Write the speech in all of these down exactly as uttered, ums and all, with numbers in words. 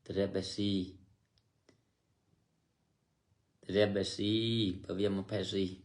Terima kasih. Terima kasih, Pavia Mapesi.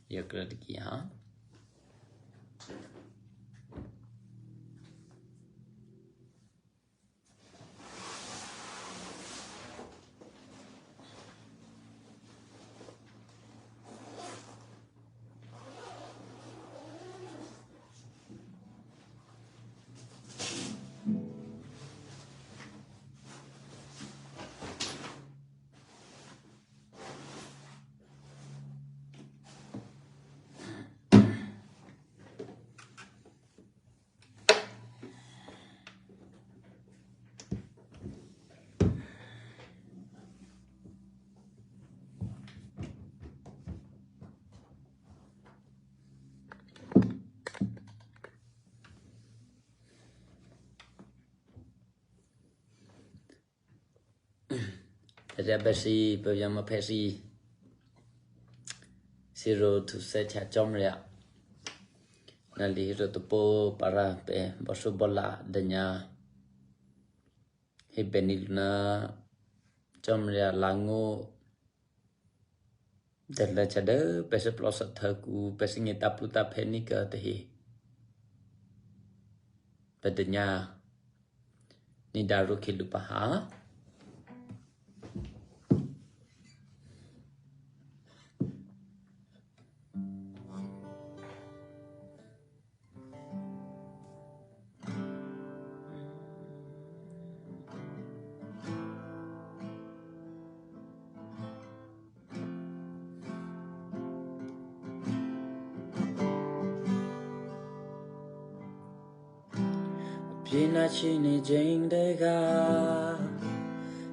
Yo creo que ya. Pesi, pesi, pesi. Siro tu se cha chomria. Na li hiro tu po para pe bosu bola denya. Hi beni luna chomria langu. Della chada pese plosa thaku pese ngi taplu tap heni ka tehi. Pedenya ni daru kilu paha. Pina chini jeng dega,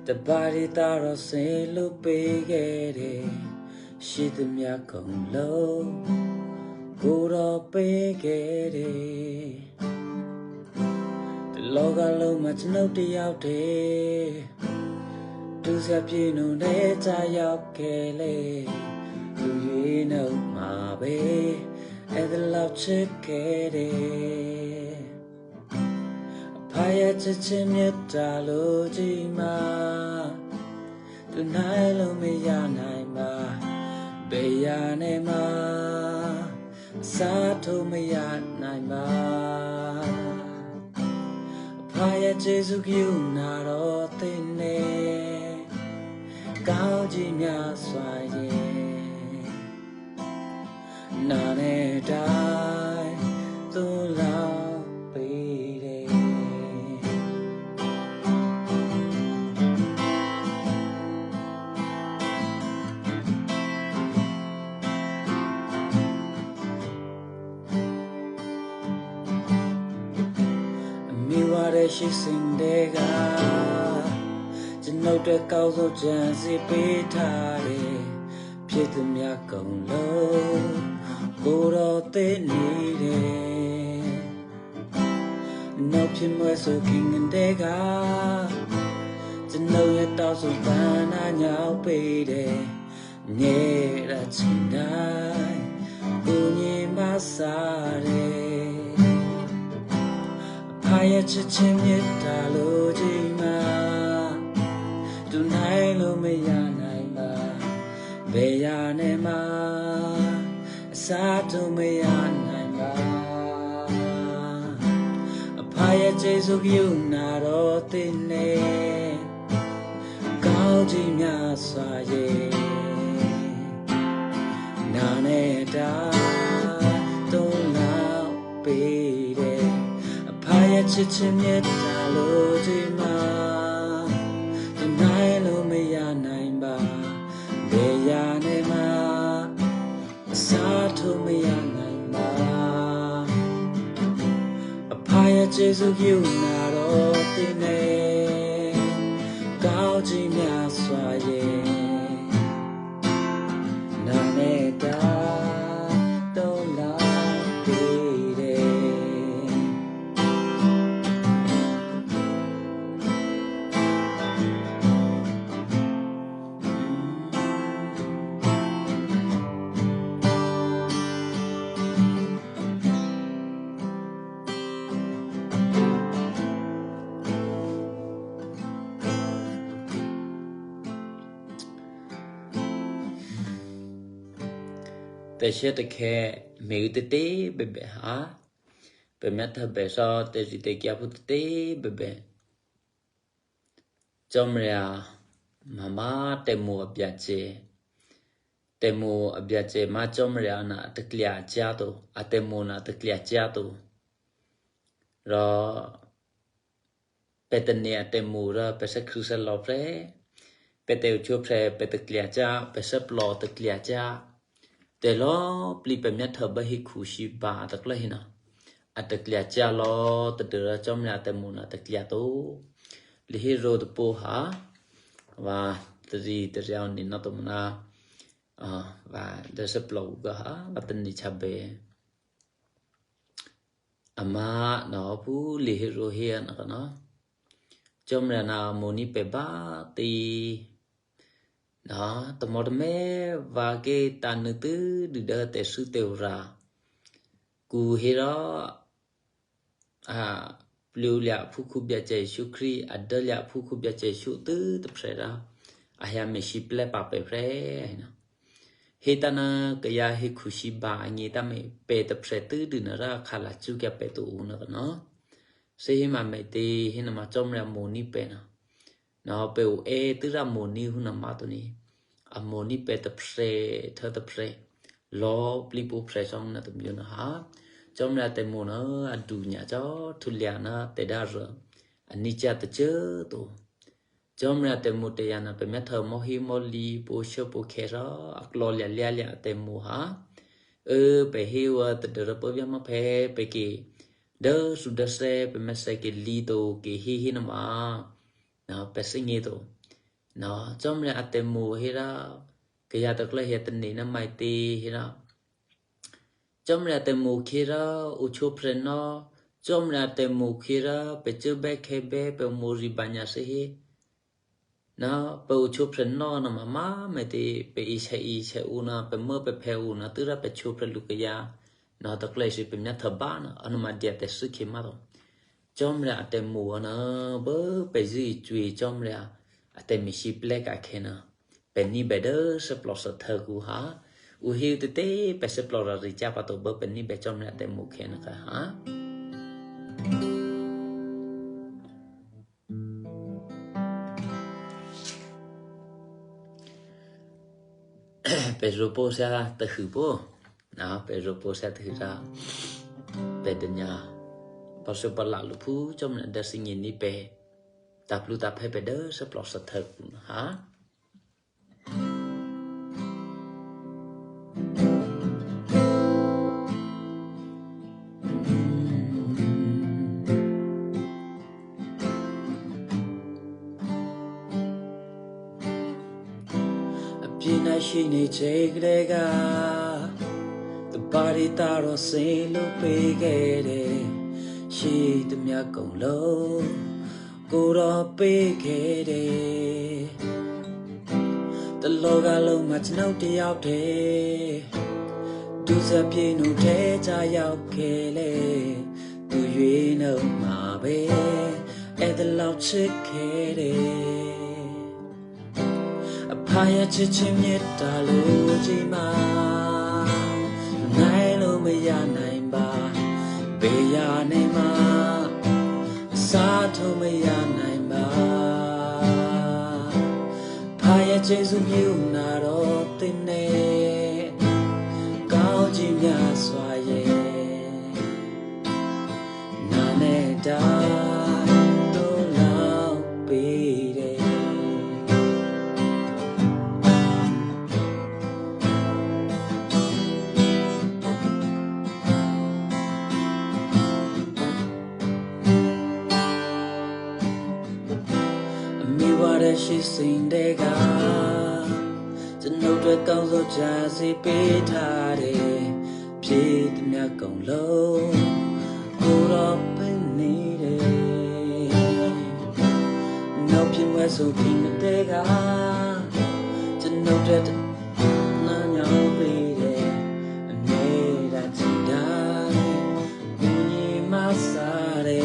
te bari taro se lupe gere, shitim ya kong lo, kuro pe gere. Te loga lo mach no te yau te, tu sia pinu ne ta yau kele, tu yi no ma be, e de lau che kere. Paya che che mieta lo ji ma. Tunai lo me ya nai ma. Be ya ne ma. Sa to me ya nai ma. Paya che zu ki u na ro te ne. Kau ji mia swa ye. Nane dai tu lau pire. Mi ware shi sindega. Jino te kau zo jan si pitare. Pietum ya kong lo, kuro te ni re. No pie mwe so king ndega. Te no ya tau so bana nyau pe de. Nye ra chinai, kunye masare. Paya che che mieta lo ji ma. Tunai lo me ya nai ma. Be ya ne ma. Sa to me ya nai ma. Apaia Jesu, ki unaro tine, kaujimia saye. Nane da tona pire. Apaia chichimie talujima, tunailo meya naimba, beya nema. Sato me anaima. Apaia Jesu, ki unaro tine, kaujimia saye. Nane da tona pire. Te she te ke me u te te bebe ha. Pe me ta be so te ri te kia pu te te bebe. Chomria mama temu abiache. Temu abiache ma chomria na teklia chiato. Atemu na teklia chiato. Ro Petenia temura pese cruise lo pre. Pete ucho pre pete kliacha, pese plo te kliacha. Te lo pli pe mia thoba hi khushi ba te kla hina. A te kliacha lo te dera chom na te muna te kliato. Li hi ro te po ha. Wa te ri te ri ni na to muna. Ah, wa de se plo ga ha, wa te ni chabe. Ama na pu li hi ro hi na kana. Chom ra na moni pe ba ti. Na, te mor me va ke ta nu tu du da te su te ura. Ku hi ra, a, pliu lia pu ku bia che shu kri, a da lia pu ku bia che shu tu te pre ra. A hia me shi ple pa pe pre, na. Hi ta na ke ya hi khushi ba ngi ta me pe te pre tu du na ra kha la chu kya pe tu u na kana. Se hi ma me te hi na ma chom ra moni pe na. Na pe u e tu ra moni hu na ma tu ni. A moni pe te pre, te te pre. Lo pli pu pre song na te myo na ha. Chom ra te mo na a du nya cho tu lia na te da ra. A ni cha te che tu. Chom ra te mo te ya na pe me tha mo hi mo li po sho po khe ra. A klo lia lia lia te mo ha. E pe hi wa te de ra po via ma pe pe ki. De su de se pe me se ki li to ki hi hi na ma. Na, pesingi tu. Na, chom re ate mu hira, ke ya to kle ya teni na mai ti hira. Chom re ate mu khira, u chu pre no, chom re ate mu khira, pe chu be khe be, pe mu ri banya se hi. Na, pe u chu pre no, na ma ma me ti, pe i che i che u na, pe mo pe phe u na, tu ra pe chu pre lu ke ya. Na, to kle si pe mya tha ba na, anu ma dia te su khi ma ro. Chom re ate mu ana, bo pe zi chui chom re ate mi shi ple ka khena. Pe ni be de se plo sa tha gu ha. U hi te te pe se plo ra ri cha pa to bo pe ni be chom re ate mu khena ka ha. Pe ro po sa te hu po. Na, pe ro po sa te hu ra. Pe de nya. Pa se pa la lu pu, chom na da si ngi ni pe. Ta plu ta phe pe de se plo sa tha gu ha. Apina shini cheglega, the body taro se lo pegere, shi the mya kong lo, kuro pegere. The loga lo mach no te out te, du sa pie no te cha yao kele, du yue no ma be, e the lao chikere. Apaya chichim yet alo jima. Nailo me ya naimba. Be ya nema. Jesu yunaro tine, kauji myaswaye, naneda tulaupire. Mi ware shi sindega, tanotre kauzo jazi pitare, pit mya konglo, kuro penire. No pin weso pin dega, tanotre na nyau pire, nera tidai. Unyi masare,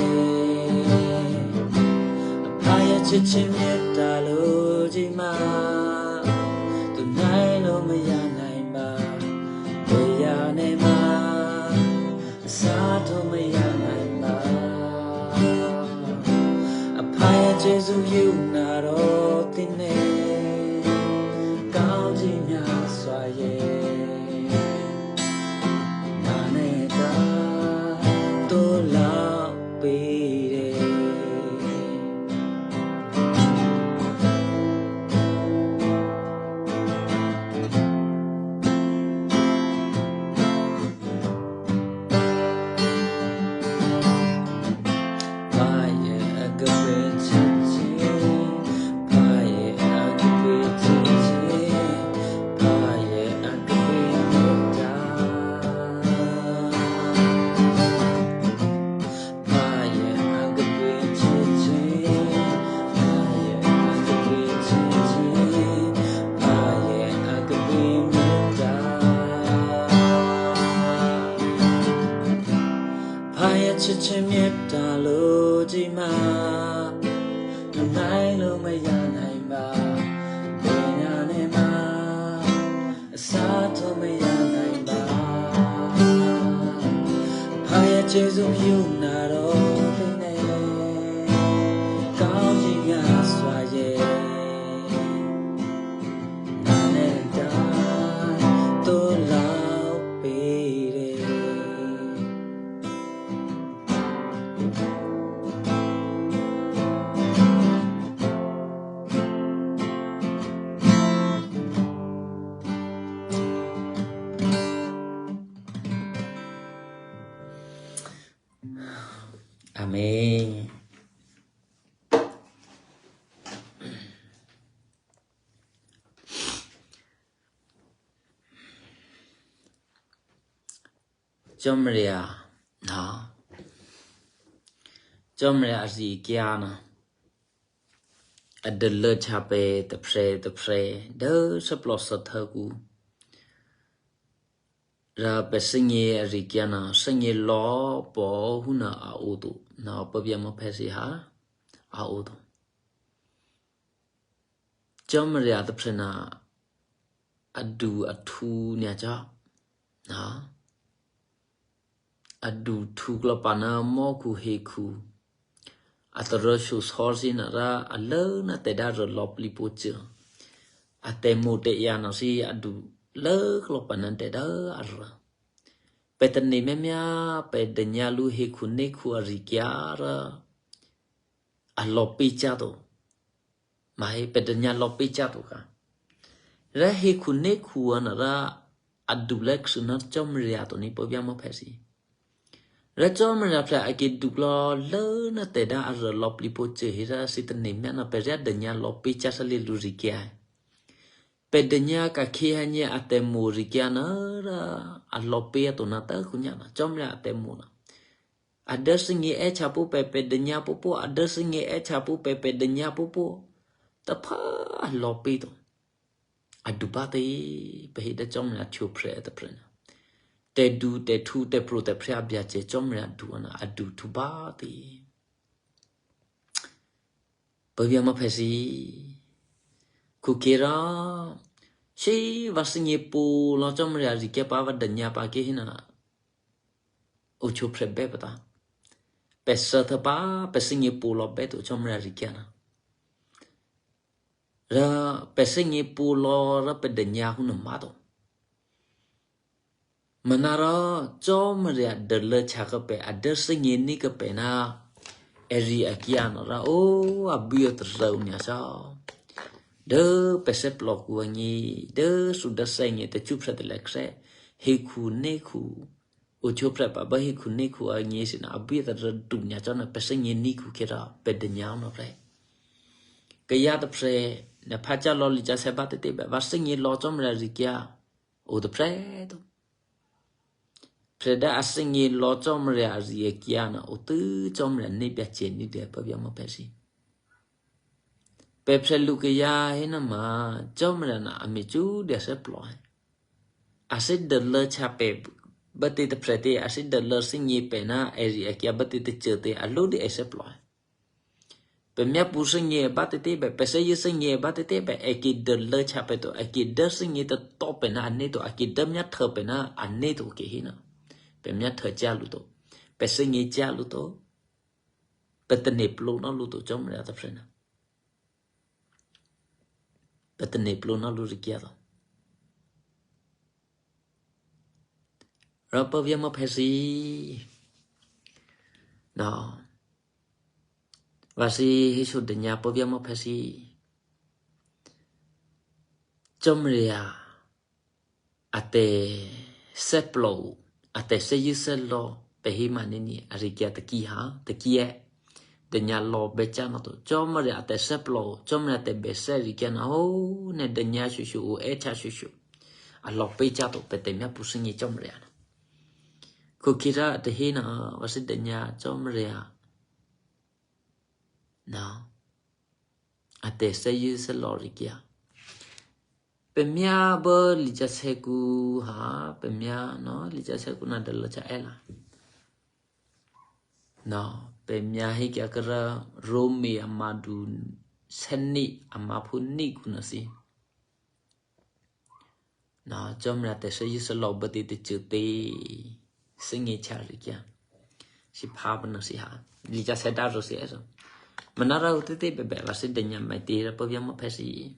paya chichim yetalo jima, tunai lo maya naima, maya nema, sato maya naima. Apaya Jesu yunaro tine, kauji myaswaye. Naneta tulaupire. Paye agape chichi, paye agape chichi, paye agape meta. Paye agape chichi, paye agape chichi, paye agape meta. Paya chichi mieta lo jima, tunai lo maya naima, maya nema, sato maya naima. Paya Jesu yunaro tine, kauji myaswaye. Naneta tulaupire. Amen. Cɔmrea, na. Cɔmrea ri kiana. Adele chape tepre tepre de seplo sataku. Ra pesengi ri kiana sengi lo po huna a utu. Na pabia ma pesi ha a utu. Cɔmrea tepre na adu atu ni aja. Na. Adu tu klo pana mo ku he ku. Atara su sor si na ra a le na te da ro lop li po che. A te mo te ya na si adu le klo pana te da a ra. Pe te ni me mia pe de nya lu he ku ne ku a ri kia ra. A lop pi cha to. Mai pe de nya lop pi cha to ka. Ra he ku ne ku ana ra a du lek su na cɔmrea to ni po bia mo pesi. Ra cɔmrea pra a ke du klo le na te da a ra lop li po che he ra si te ni me na pe ria de nya lop pi cha sa li lu ri kia. Pe de nya ka ke ha nye a te mo ri kia na ra a lop pi a to na ta ku nya na cɔmrea a te mo na. Ada singi e chapu pepe de nya pupu, ada singi e chapu pepe de nya pupu. Tapa lopi to. Adu bati pehi de cɔmrea chu pre te pre na. Te du, te tu, te pro, te pre abia che cɔmrea du ana adu tu bati. Pabia ma pesi. Ku kira. Si va singi pu lo cɔmrea ri ke pa va de nya pa ke hina. Uchu pre be pata. Pesa tapa, pesingi pulo betu cɔmrea ri kiana. Ra pese ngi pulo ra pede nyahu na mado. Manara chomria dele chaka pe adese ngi ni ke pe na eri akiano ra o abuyo terau nya sa. De pese ploku angi de sudah sengi te chup sa de lekse. Hiku neku. Uchu pre pa ba hiku neku angi sina abuyo terau nya chona pese ngi niku kira pede nyau no pre. Ke ya te pre ne pacha lo li ja se ba te te ba sengi lo chomria rikia. U te pre to. Pre da asengi lo chomria rikia na u te chomria ne bia che ni de pa bia mo pesi. Pe pre lu ke ya hina ma chomria na ami chu de se plo. Ase de le cha pe ba te te pre te ase de le sengi pe na eri akia ba te te che te a lo de ese plo. Pe mia pu sengi e ba te te be pese ye sengi e ba te te be eki de le cha pe to eki de sengi te to pe na ane to eki de mia the pe na ane to ke hina. Pe mia the cha lu to. Pe sengi cha lu to. Pe te ne plo na lu to chomria ta pre na. Pe te ne plo na lu rikia to. Ra pa via mo pesi. No. Vasi hisu de nya pa via mo pesi. Chomria ate seplo ate se yu se lo pe hi manini arikia te ki ha te ki e. De nya lo be cha no to chomria ate seplo chomria te be se rikia na ho ne de nya shushu u e cha shushu. A lo pe cha to pe te mia pu sengi chomria na. Ku kira te hina vasi de nya chomria. No. Ate se yu se lo rikia. Pe mia bo li ja se ku ha pe mia no li ja se ku na de lo cha ela. No, pe mia hi kia kera romi amadu seni amapu ni ku na si. No, chomria te se yu se lo bati te chu te sengi cha rikia. Si pa bo na si ha. Li ja se da ro si eso. Manara u te te be be la si de nya mai te ra pa via mo pesi.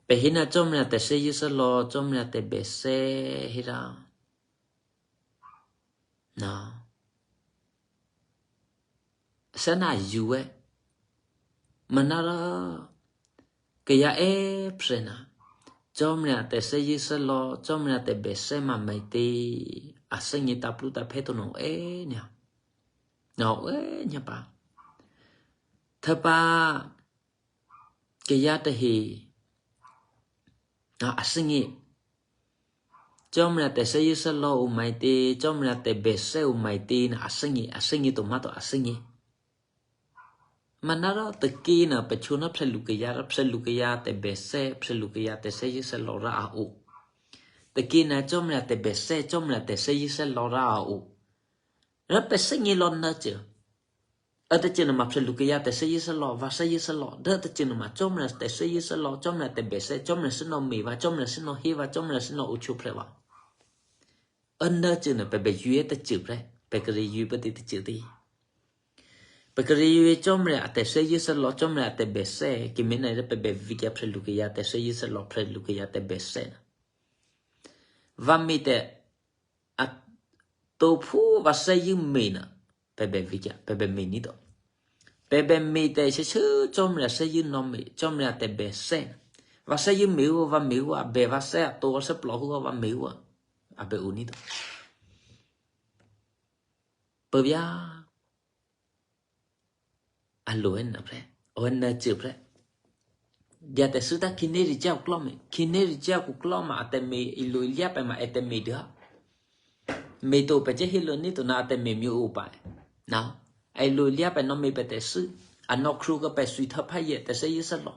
Pe hina chomria te se yu se lo chomria te be se hira. No. Sena yue. Manara ke ya e psena. Chomria te se yu se lo chomria te be se ma mai te asengi ta plu ta peto no e nya. No e nya pa. Te pa ke ya te hi. No asengi. Chomria te se yu se lo u mai te chomria te be se u mai te na asengi asengi to mato asengi. Manara te ki na pe chu na pse lu ke ya ra pse lu ke ya te be se pse lu ke ya te se yu se lo ra a u. Te ki na chomria te be se chomria te se yu se lo ra a u. Ra pe sengi lo na che. Ata chena ma pse lu ke ya te se yu se lo va se yu se lo da ta chena ma chomria te se yu se lo chomria te be se chomria se no mi va chomria se no hi va chomria se no u chu pre va. Ana chena pe be yu e ta chu pre pe kere yu pe te te chu te. Pe kere yu e chomria te se yu se lo chomria te be se ki mena re pe be vi ke pse lu ke ya te se yu se lo pse lu ke ya te be se. Va mi te A to phu va se yu mi na pe be vi ja pe be mi ni to. Pe be mi te se se chomria se yu no mi chomria te be se. Va se yu mi u va mi u a be va se a to se plo u va mi u a be u ni to. Pe via Alo en na pre. O en na che pre. Dia te suta kineri ja uklome. Kineri ja ukloma ate me ilu ilia pe ma ete me dia. Me to pe je hilo ni to na ate me mi upa. Na. Ai lu ilia pe no me pe te su. A no kru ka pe sui ta pa ye te se ye sa lo.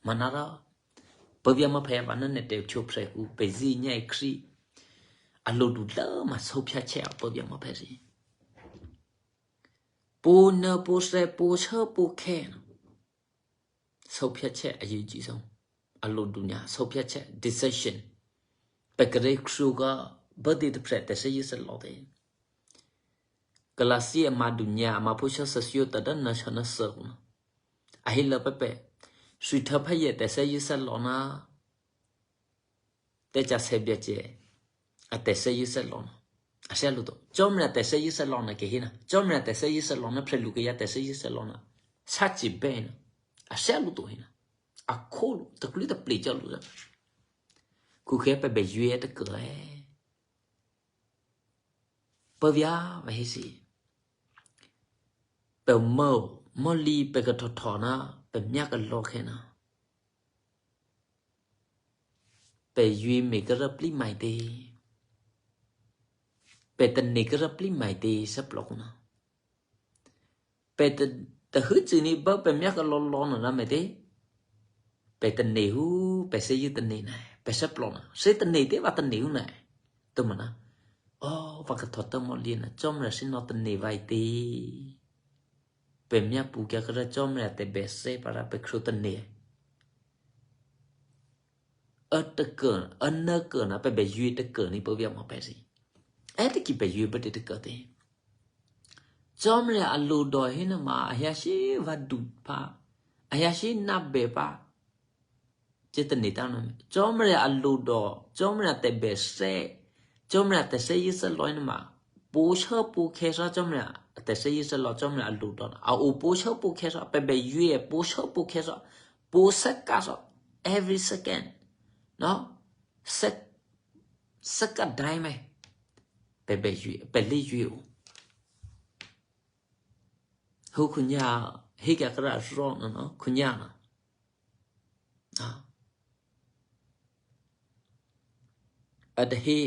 Manara. Pe via ma pe va na ne te chu pre ku pe zi nya e kri. Alo du la ma so pia che a pe via ma pe zi. Pu na pu se pu cha pu ke. So pia che a yu ji so. A lo dunya so pia che decision. Pe kere ksu ga badi de pre te se yu se lo de. Kalasi ma dunya ma pu cha sa sio ta da na cha na sa. A hi la pe pe. Sui thapa ye te se yi se lo na. Te cha se bia che. A te se yi se lo na. A se lu to. Chom ra te se yi se lo na ke hina. Chom ra te se yi se lo na, pre lu ke ya te se yi se lo na. Sa chi be na. A se lu to hina. A ko lu, te klu te pli cha lu da. Ku ke pe be yue te ke e. Pe via va he si. Pe mo, mo li pe ke to to na, pe mia ke lo ke na. Pe yui me ke ra pli mai te. Pe te ne ke ra pli mai te sa plo ku na. Pe te, te hu chi ni ba pe mia ke lo lo na na me te. Pe te ne hu, pe se yu te ne na, pe sa plo na. Se te ne te va te ne hu na. Tu ma na. O, va ke to te mo li na, chom ra si no te ne vai te. Pe mia pu kia ke ra chom ra te be se pa ra pe kru te ne. A te ke, a na ke na pe be yui te ke ni pe via mo pe si. A te ki pe yui be te ke te. Chom ra a lu do hina ma, a hia si va du pa. A hia si na be pa. Che te ni ta no. Chom ra a lu do, chom ra te be se. Chom ra te se yi se lo hina ma. Pu sha pu ke sa chom ra te se yi se lo chom ra a lu do. A u pu sha pu ke sa pe be yui e pu sha pu ke sa. Pu se ka sa. Every second. No? Se, se ka dai me. Pe be yui, pe li yui u. Hu kunya, hi ka kra ro no, no? Kunya na. A. A de hi.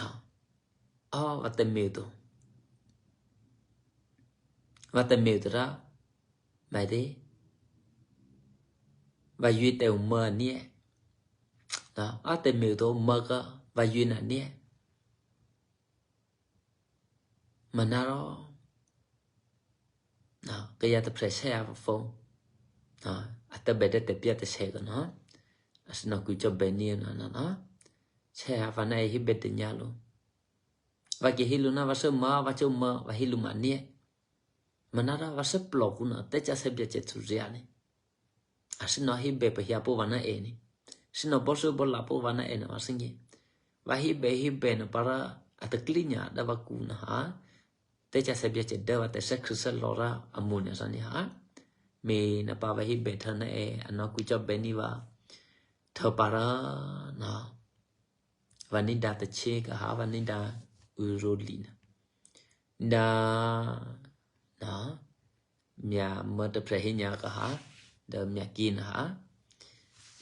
A. A, va te miu tu. Va te miu tu ra. Mai de. Va yui te u ma ni e. A, a te miu tu ma ka, va yui na ni e. Manaro. Na, ke ya te pre se a fo. Na, a te be de te pia te se ga na. A si no ku cho be ni na na na. Se a fa na e hi be te nya lo. Va ke hi lu na va se ma, va cho ma, va hi lu ma ni e. Manara va se plo ku na, te cha se bia che tu ria ni. A si no hi be pe hia po va na e ni. Si no bo se bo la po va na e na va singi. Va hi be hi be na para a te kli nya da va ku na ha. Te cha se bia che da va te se kru se lo ra a mu na sa ni ha. Mi na pa va hi be tha na e, a no ku cho be ni va. Tha para na. Va ni da te che ka ha, va ni da u ro li na. Da na. Mia ma te pre hi nya ka ha. Da mia ki na ha.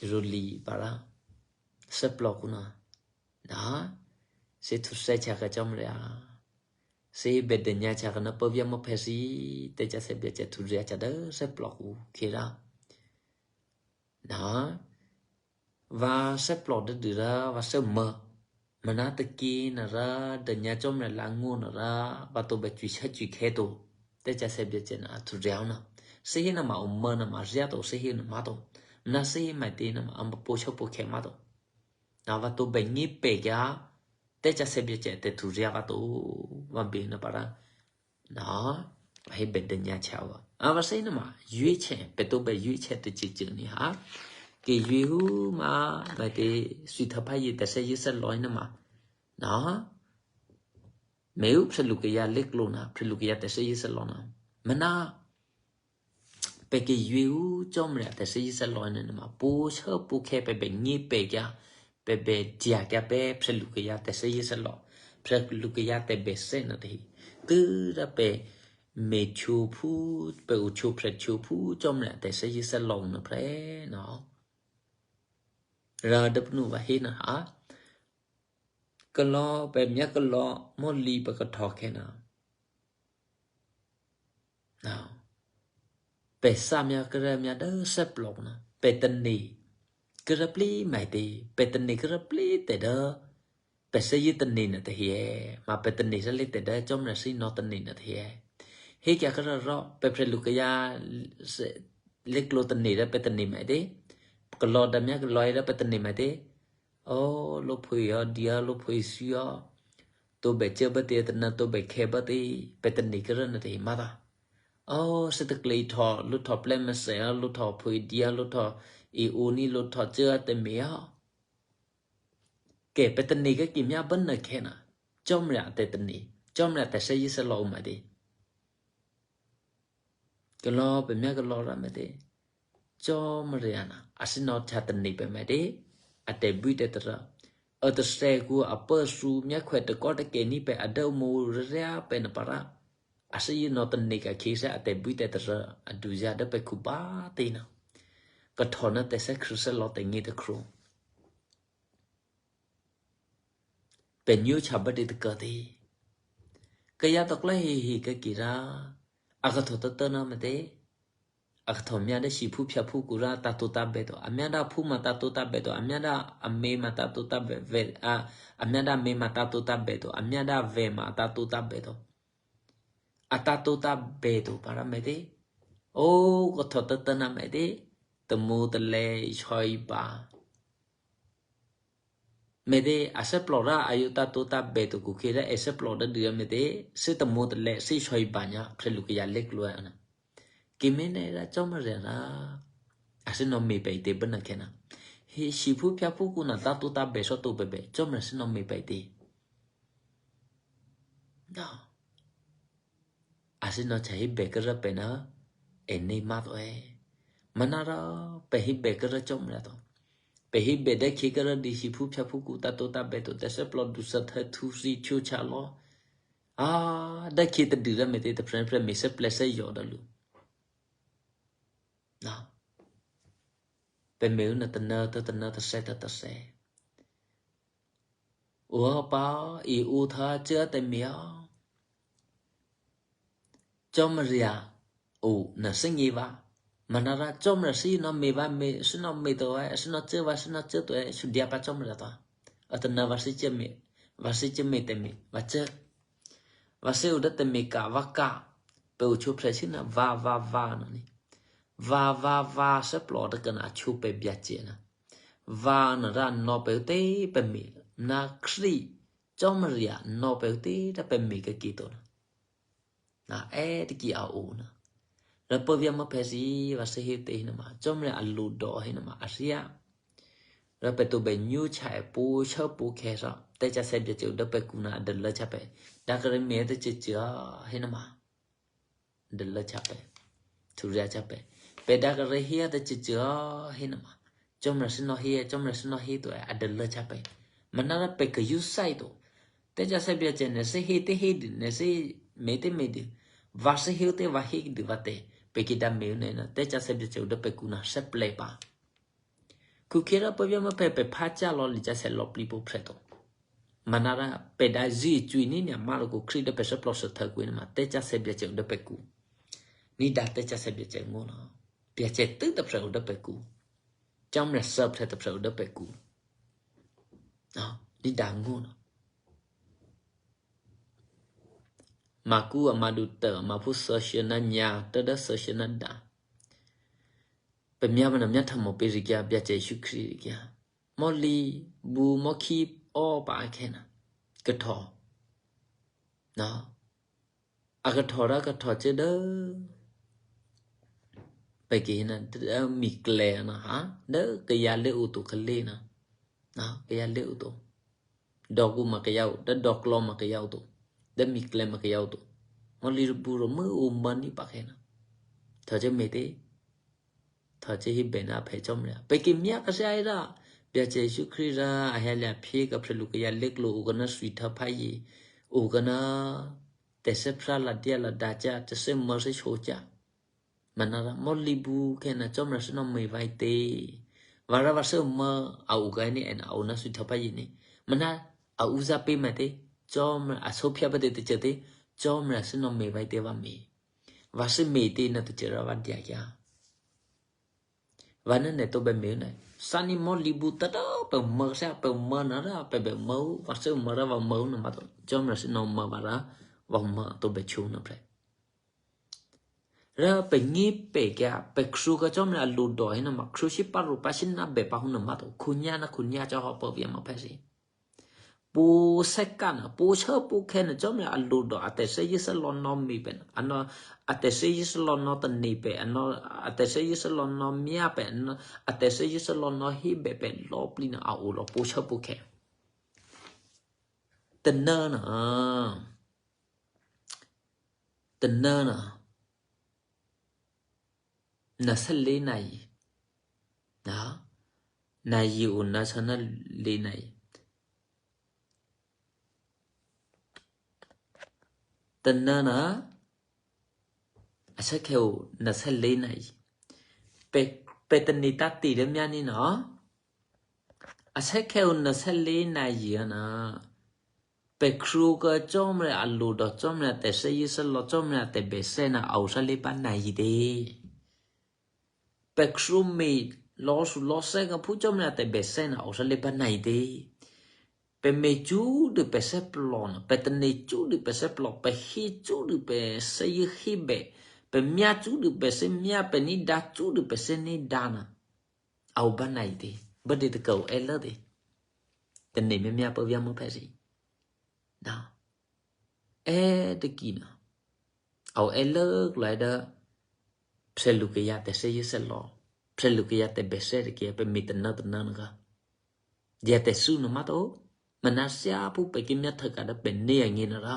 Ro li para. Se plo ku na. Na. Se tu se cha ka chom ria. Se be de nya cha ka na pa via mo pe si. Te cha se bia che tu ria cha da se plo ku ki ra. Na. Va se plo de du ra, va se ma. Ma na te ki na ra, de nya chom na la ngu na ra, va to be chui sa chui ke to. Te cha se bia che na tu ria na. Se hi na ma o ma na ma ria to, se hi na ma to. Na se hi ma te na ma amba po cho po ke ma to. Na va to be ngi pe kya, te cha se bia che te tu ria va to, va be na para. Na, va hi be de nya cha va. A va se na ma, yui che, pe to be yui che te chi chi ni ha. Ke yui hu ma, ma te sui tha pa yi te se yi se lo na ma. Na, me u pre lu ke ya lek lo na, pre lu ke ya te se yi se lo na. Ma na, pe ke yue u chom re te se yi se lo ne ma pu sha pu ke pe be ngi pe kya, pe be dia kya pe pre lu ke ya te se yi se lo. Pre lu ke ya te be se na te hi. Tu ra pe me chu pu, pe u chu pre chu pu chom re te se yi se lo na pre no. Ra de pnu va hi na ha. Ke lo, pe mia ke lo, mo li pe ke tho ke na. Na. Pe sa mia ke re mia de se plok na. Pe te ni. Ke re pli mai te, pe te ni ke re pli te de. Pe se yi te ni na te hie. Ma pe te ni se li te de, chom re si no te ni na te hie. Hi kya ke re ro, pe pre lu ke ya se, le klo te ni re pe te ni mai te. Ke lo de mia ke lo re pe te ni mai te. O, lo phui o, dia lo phui si o. To be che ba te na to be ke ba te, pe te ni ke re na te ma da. O, se te kle i tho, lu tho ple mese, lu tho pui dia, lu tho i uni, lu tho chea te mia. Ke pe te ni ke ki mia ben na kena. Chom ria te te ni. Chom ria te se yi se lo ma di. Ke lo pe mia ke lo ra me di. Chom ria na. Asi no cha te ni pe me di. A te bui te te ra. A te se ku a pe su mia kwe te ko te ke ni pe a de mu ria pe na para. Asi yi no te ni ka ki se a te bui te te ra. A du ja de pe ku ba te na. Ka tho na te se kru se lo te ngi te kru. Pe nyu cha ba di te ka di. Ka ya tok la hi hi ka ki ra. A ka tho ta ta na me te. A ka tho mia da shi phu pya phu ku ra ta to ta be to. A mia da phu ma ta to ta be to. A mia da a me ma ta to ta be ve. A, a mia da me ma ta to ta be to. A mia da ve ma ta to ta be to. A ta to ta be to para me te. O, ka tho ta ta na me te. Te mu te le i choi ba. Me de a se plo ra a yo ta to ta be to ku ke ra e se plo da de me de se ta mo de le se choi ba nya pre lu ke ya lek lu ana. Ke me ne ra chom re ra. A se no me pe te bena kena. He shi phu pya phu ku na ta to ta be so to be be. Chom re se no me pe te. No. Asi no cha hi be kere pe na e nei ma to e. Mana ra pe hi be kere chom ra to. Pe hi be de khi kere di shi phu pya phu ku ta to ta be to te se plo du sa the thu si chu cha lo. A, da khi te di ra me te te pre pre me se ple se yo da lu. Na. Pe me u na te na te te na te se te te se. Ua pa i u tha chia te mia. Chom ria u na singi va. Manara chom ra si no me va me si no me to va si no che va si no che to e su dia pa chom ra ta. Ata na va si che me va si che me te me va che. Va se u da te me ka va ka. Pe u chu pre si na va va va na ni. Va va va se plo da ka na chu pe bia che na. Va na ra no pe te pe mi na kri. Chom ria no pe te da pe mi ke ki to na. Na e te ki a u na. Ra pe via ma pe si va se hi te hi na ma. Chom ria a lu do hi na ma a ria. Ra pe to be nyu cha e pu cha pu ke sa. Te cha se bia che u da pe ku na de la cha pe. Da ka re me te che che a hi na ma. De la cha pe. Thu ria cha pe. Pe da ka re hia da chi chi a hi na ma. Chom ra si no hia, chom ra si no hi to a de la cha pe. Manara pe ka yu sai to. Te cha se bia che ne se hi te hi di, ne se me te me di. Va se hi te va hi di va te. Pe ki da me ne na. Te cha se bia che u da pe ku na se ple pa. Ku kira pe via ma pe pe pa cha lo li cha se lo pli po pre to. Manara pe da zi chu ni ni ma lo ku kri da pe se plo se ta ku ni ma te cha se bia che u da pe ku. Ni da te cha se bia che ngo na. Bia che tu da pre u da pe ku. Cham re sa pre ta pre u da pe ku. Na, ni da ngo na. Ma ku a ma du ta ma pu sa she na nya ta da sa she na da. Pe mia mana mia tha mo pe ri kya bia che Yesu Kri ri kya. Mo li bu mo ki o pa ke na. Ke tho. Na. A ke tho ra ke tho che de. Pe ke na de mi kle na ha. De ke ya le u to ke le na. Na ke ya le u to. Dok u ma ke ya u. De dok lo ma ke ya u to. De mi kle ma ke ya u to. Mo li bu ro mu u ma ni pa ke na. Tho che me te. Tha che hi bena phe chom ria. Pe ki mia ka se ai ra. Bia che Yesu Kri ra a hia lia phi ka phre lu ka ya lek lo u ka na sui tha pha yi. U ka na te se phra la dia la da cha te se mo se cho cha. Manara mo li bu ke na chom ra se no me vai te. Vara va se mo a u ka ni en a u na sui tha pha yi ni. Mana a u za pe ma te. Chom ra a so phia pa te te che te. Chom ra se no me vai te va me. Va se me te na te che ra va dia kya. Vana ne to be me ne. Sani mo li bu ta da pe mo sa pe mo na ra pe be mo. Va se mo ra va mo na ma to. Chom ra si no mo va ra va mo to be chu na pre. Ra pe ngi pe kya pe kru ka chom ra lu do hi na ma kru si pa ru pa si na be pa hu na ma to. Kunya na kunya cha ho po via ma pe si. Pu seka na, pu se pu ke na, coma a lu do, a te se yi se lo no mi pe na, ano, a te se yi se lo no te ni pe, ano, a te se yi se lo no mia pe, ano, a te se yi se lo no hi be pe, lo pli na a u lo, pu se pu ke. Te na na. Te na na. Na sa le na yi. Na. Na yi u na sa na le na yi. Te na na. A sa ke u na sa le na yi. Pe, pe te ni ta ti de mia ni na. A sa ke u na sa le na yi na. Pe kru ke coma a lu do, coma te se yi se lo, coma te be se na a u sa le pa na yi de. Pe kru mi lo su lo se ka pu coma te be se na a u sa le pa na yi de. Pe me cu de pe se plo na, pe te ne cu de pe se plo, pe hi cu de pe se yi hi be, pe mia cu de pe se mia, pe ni da cu de pe se ni da na. A u ba na yi de, ba de de ka u e le de. Te ne me mia pa via mo pe si. Na. E te ki na. A u e le lai da. Pse lu ke ya te se yi se lo. Pse lu ke ya te be se de ke pe mi te na te na na ka. Dia te su no ma to. Ma na sia pu pe ki mia te ka da pe ne ya ngi na ra.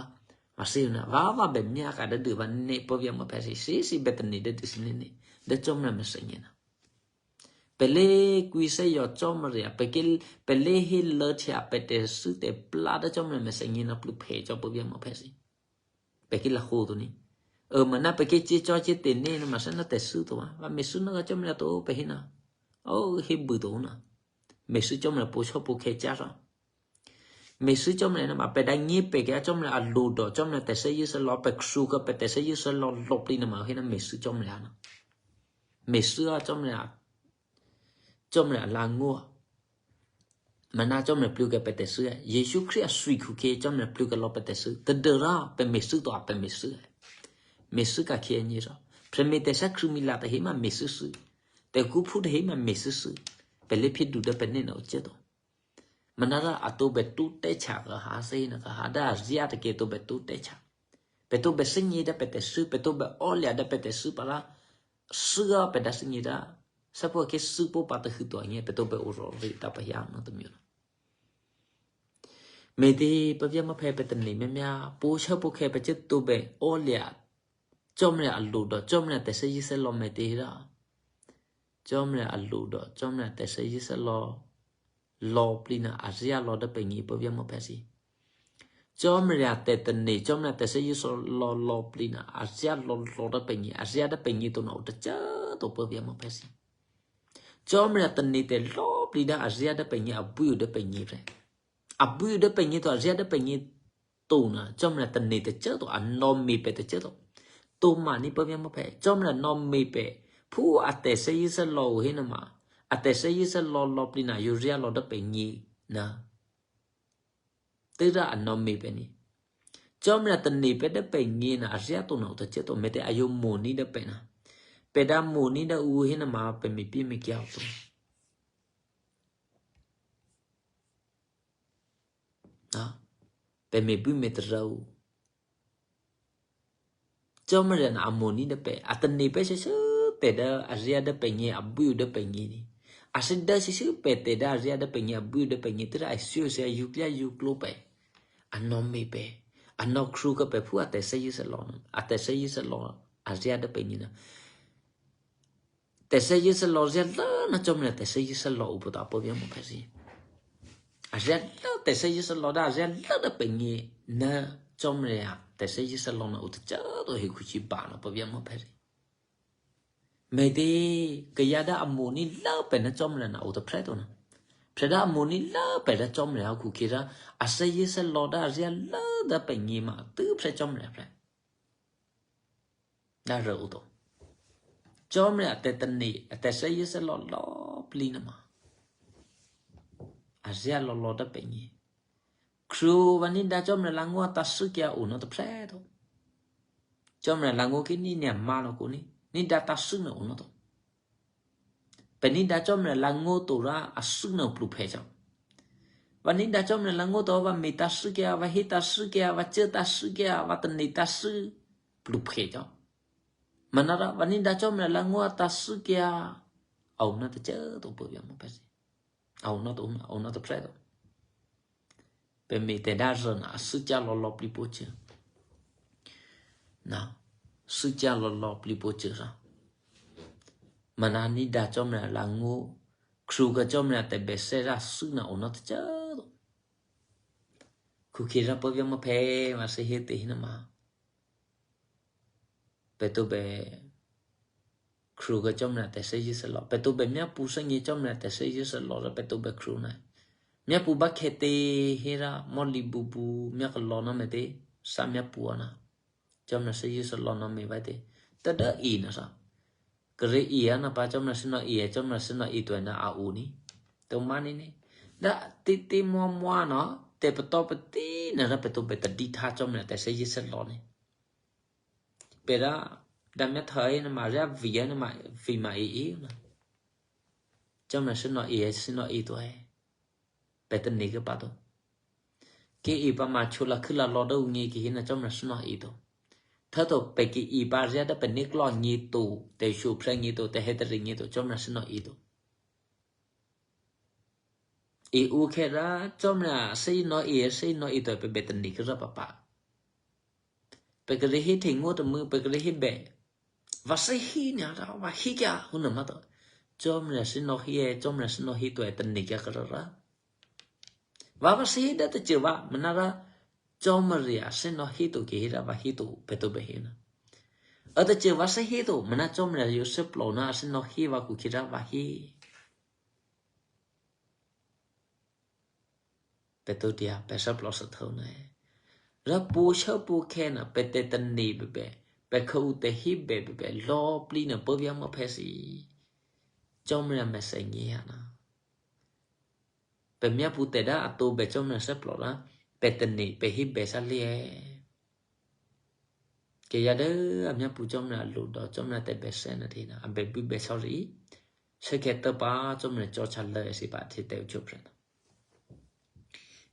A si na va va be mia ka da de va ne pa via mo pe si si si be te ni de de si ne ne. De coma me se ngi na. Pe le kui se yo coma ria, pe ki, pe le hi le tia pe te su te pla da coma me se ngi na plu pe co pa via mo pe si. Pe ki la hu tu ni. E ma na pe ki ci co ci te ne na ma se na te su tu wa. Va me su na ka coma to pe hi na. O hi bu tu na. Me su coma pu so pu ke ca so. Me su coma na ma pe da ngi pe ke coma a lu do, coma te se yi se lo pe ksu ka pe te se yi se lo lo pli na ma hi na me su coma na. Me su a coma, coma la ngo. Ma na coma plu ke pe te su. Yesu Kri a sui ku ke coma plu ke lo pe te su. Te de ra pe me su to a pe me su. Me su ka ke ni ro. Pre me te sa kru mi la te hi ma me su su. Te ku pu te hi ma me su su. Pe le pi du de pe ne na o ce to. Ma na ra a to be tu te cha ka ha se na ka ha da zia te ke to be tu te cha. Pe to be se ni da pe te su, pe to be o le da pe te su pa la. Su ga pe da se ni da. Sa po ke su po pa te hu to ni pe to be o ro ri ta pa ya no te mi. Me te pa via ma pe pe te ni me mia po cha po ke pe ce to be o le. Coma a lu do, coma te se yi se lo me te ra. Coma a lu do, coma te se yi se lo. Lo pli na a zia lo da pe ni pa via mo pe si. Coma a te te ni, coma te se yi se lo lo pli na a zia lo lo da pe ni, a zia da pe ni to na u te ce to pa via mo pe si. Coma a te ni te lo pli da a zia da pe ni a bu da pe ni re. A bu da pe ni to a zia da pe ni to na, coma te ni te ce to, a no mi pe te ce to. To ma ni pa via mo pe, coma no mi pe. Pu a te se yi se lo u hi na ma. A te se yi se lo lo pli na yu zia lo da pe ni na. Te ra a no mi pe ni. Coma te ni pe da pe ni na a zia to na u te ce to me te a yu mo ni da pe na. Pe da mo ni da u hi na ma pe mi pi mi kia u to. A, pe me bu me te ra u. Coma na a mo ni da pe. A te ni pe se se pe da a zia da pe ni a bu da pe ni ni. A se da se se pe te da a zia da pe ni a bu da pe ni te ra a sio se a yu klia yu klo pe. A no mi pe. A no kru ka pe pu a te se yi se lo. A te se yi se lo. A zia da pe ni na. Te se yi se lo zia la na coma te se yi se lo u po ta pa via mo pe si. A zia la te se yi se lo da a zia la da pe ni na coma te se yi se lo na u te ce to hi ku ci ba na pa via mo pe si. Me te ke ya da a mo ni la pe na coma na u te pre to na. Pre da a mo ni la pe da coma a ku ki ra a se yi se lo da a zia la da pe ni ma tu pre coma pre. Da re u to. Coma a te te ni, a te se yi se lo lo pli na ma. A zia lo lo da pe ni. Kru va ni da coma la ngo ta su kia u no to pre to. Coma la ngo ki ni ni a ma no ku ni. Ni da ta su no u no to. Pe ni da coma la ngo to ra a su no plu pe coma. Ва нинда чомре лангу то ва ми таши кеа, ва хи таши кеа, ва че таши кеа, ва тни таши плюпхе чо. Манара ва нинда чомре лангу таши кеа. Ауна та че то пу я мо песи. Ауна то, ауна то пре то. Pe mi te da ren a si cha lo lo pli po che. Na, si cha lo lo pli po che ra. Mana ni da chom na la ngu, kru ga chom na te be se ra si na ona te cha. Ku ki ra po vya ma pe ma se he te hina ma. Pe to be kru ga chom na te se ji se lo. Pe to be mia pu se ngi chom na te se ji se lo ra pe to be kru na. Mia pu ba ke te he ra mo li bu bu mia ka lo na me te sa mia pu ana. Chom na se ji se lo na me ba te. Ta da i na sa. Kre i ana pa chom na se no i e chom na se no i to na a u ni. To mani ni. Da ti ti mo mo na te pe to pe ti na ra pe to be ta di ta chom na te se ji se lo ni. Pera da me thai na ma ria via na ma vi ma i i na. Chom na sino i e sino i to e. Pe te ni ke pa to. Ke i pa ma chula khila lo do ngi ki hina chom na sino i to. Tha to pe ki i pa ria da pe ni klo ngi to te shu pre ngi to te he te ri ngi to chom na sino i to. I u ke ra chom na se no i se no i to pe be te ni ke ra pa pa. Pe ke re hi te ngu te mu pe ke re hi be. Va se hi nya ra va hi kya hu na ma to. Chom na se no hi e chom na se no hi to e te ni ke ra ra. Va va se hi da te che va ma na ra chom ria se no hi to ke hi ra va hi to pe to be hi na. A te che va se hi to ma na chom na yo se plo na se no hi va ku ki ra va hi. Pe to dia pe sa plo sa tho na. Ra pu sa pu ke na pe te te ni be be. Pe kha u te hi be be be lo pli na pe via ma pe si. Chom na me se ngi ya na. Pe mia pu te da a to be chom na se plo ra. Pe te ni pe hi be sa li e. Ke ya de a mia pu chom na lu do chom na te be se na ti na a be bu be sorry. Se ke te pa chom na cho cha le si pa ti te u chup na.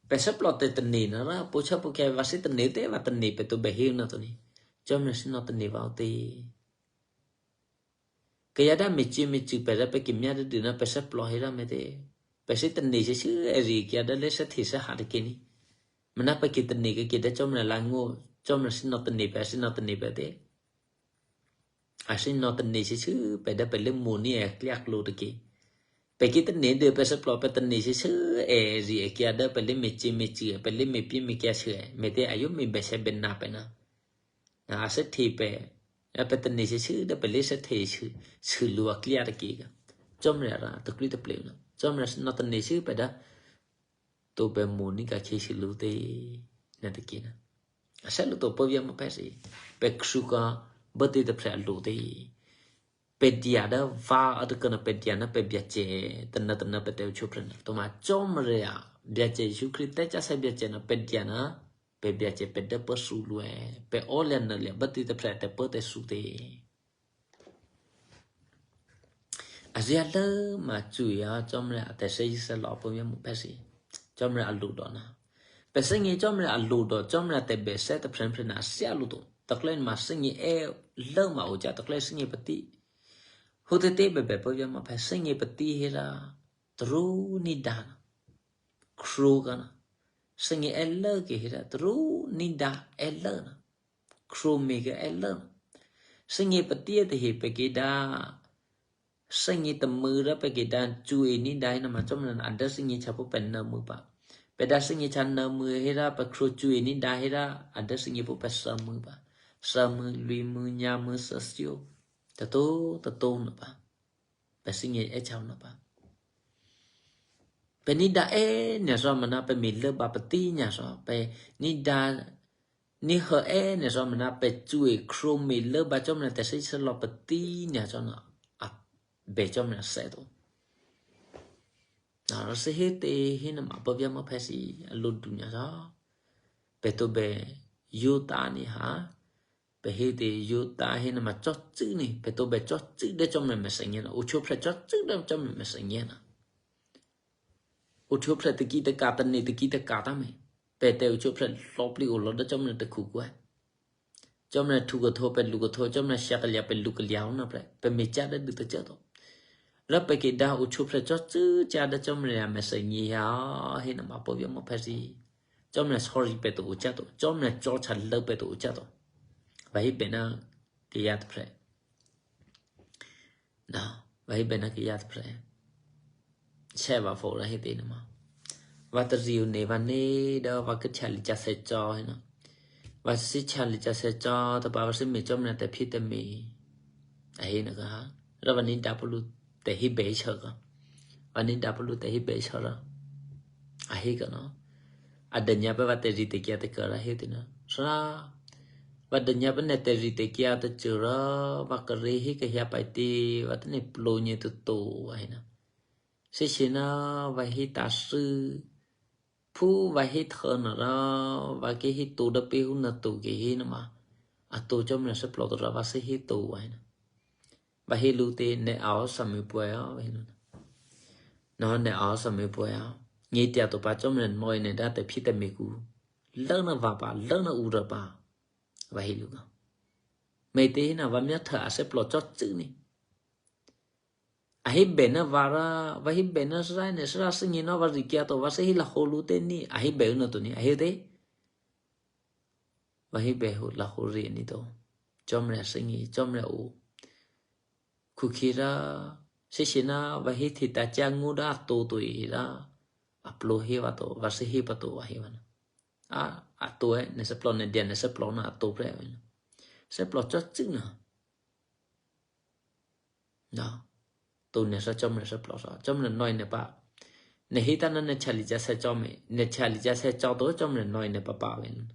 Pe se plo te te ni na ra pu cha pu ke va si te ni te va te ni pe to be hi na to ni. Chom na si no te ni va te. Ke ya da me chi me chi pe ra pe ki mia de na pe se plo hi ra me te. Pe se te ni se se e ri ke ya da le se thi se ha de ke ni. Mena pe ki te ni ke ki da chom na la ngu, chom na si no te ni pe, si no te ni pe te. A si no te ni si si pe da pe le mu ni e kli ak lu te ki. Pe ki te ni de pe se plo pe te ni si si e ri e ki a da pe le me chi me chi e, pe le me pi me ki a si e. Me te a yo me be se be na pe na. Na a se te pe, a pe te ni si si da pe le se te si, si lu a kli a te ki ka. Chom na ra, te kli te ple na. Chom na si no te ni si pe da. To be mo ni ka ke si lu te na te kina. A sa lu to po via ma pe si. Pe ksu ka ba te te pre lu te. Pe dia da va a te kana pe dia na pe bia che. Te na te na pe te u chu pre na. To ma chom re a. Bia che Jisu Krist te cha sa bia che na pe dia na. Pe bia che pe de pe su lu e. Pe o le na le ba te te pre te pe te su te. A zia le ma chu ya chom re a te se se lo po mi mu pe si. Chom re a lu do na. Pe se ngi chom re a lu do, chom re a te be se te pren pren a sia lu do. Te klen ma se ngi e le ma u ja te klen se ngi pe ti. Hu te te be be po ya ma pe se ngi pe ti he ra tru ni da na. Kru ka na. Se ngi e le ke he ra tru ni da e le na. Kru mi ke e le na. Se ngi pe ti e te he pe ki da. Se ngi te mu ra pe ki da chu e ni da na ma chom na a da se ngi cha po pe na mu pa. Pe da se ngi cha na mu he ra pe kru chu e ni da he ra a da se ngi po pe sa mu pa. Sa mu, lui mu, nya mu, sa sio. Te to, te to na pa. Pe se ngi e cha na pa. Pe ni da e nya so ma na pe mi le ba pe ti nya so. Pe ni da Ni he e ne so mena pe chu e kru mi le ba chom na te se se lo pe ti nya so na a be chom na se to. Na ro se he te he na ma pe via ma pe si a lo du nya so. Pe to be yu ta ni ha. Pe he te yu ta he na ma cho chu ni. Pe to be cho chu de chom na me se nge na. U cho pre cho chu de chom na me se nge na. Ucho pre te ki te ka te ni te ki te ka ta me. Pe te ucho pre lop li ulo da chom ne te ku kue. Chom ne tu go tho pe lu go tho, chom ne shak lia pe lu ke lia una pre. Pe me cha da du te cha to. Ra pe ke da ucho pre cho chu cha da chom ne ya me se ni ya, he na ma po via mo pe si. Chom ne sorry pe to ucha to. Chom ne cho cha le pe to ucha to. Va hi pe na ke ya te pre. Na, va hi bena ke ya te pre. Che va fo ra he te na ma. Va te riu ne va ne da va ke chali cha se cho he na. Va si chali cha se cho ta pa va si me chom na te phi te me. A he na ka ha. Ra va ni da pulu te hi be cho ka. Va ni da pulu te hi be cho ra. A he ka na. A de nya pe va te ri te kia te ka ra he te na. Sa. Va de nya pe ne te ri te kia te chu ra. Va ka re he ka hia pa te. Va te ne plo nye tu to. A he na. Se se na va he ta su. Pu va he tho na ra. Va ke he to da pe hu na to ke he na ma. A to chom na se plo to ra va se he to a he na. Va he lu te ne ao sa me pua ya, va he lu. No ne ao sa me pua ya. Ngi tia to pa chom ne noi ne da te phi te me ku. Lana va pa, lana u ra pa. Va he lu ka. Me te he na va mia tha a se plo cho chu ni. A he be na va ra, va he be na sra ne sra se ngi no va ri kia to va se he la ho lu te ni. A he be u no to ni. A he te. Va hi be hu la hu ri ni to. Chom re se ngi, chom re u. Ku ki ra, se se na va hi thi ta cha ngu da to to i ra. A plo hi va to, va se hi pa to va hi va na. A, a to e, ne se plo ne dia ne se plo na a to pre va na. Se plo cho chu na. Na. Tu ne sa chom ne sa plo sa. Chom ne noi ne pa. Ne hita na ne chali ja sa chom e. Ne chali ja sa cho to chom ne noi ne pa pa wen.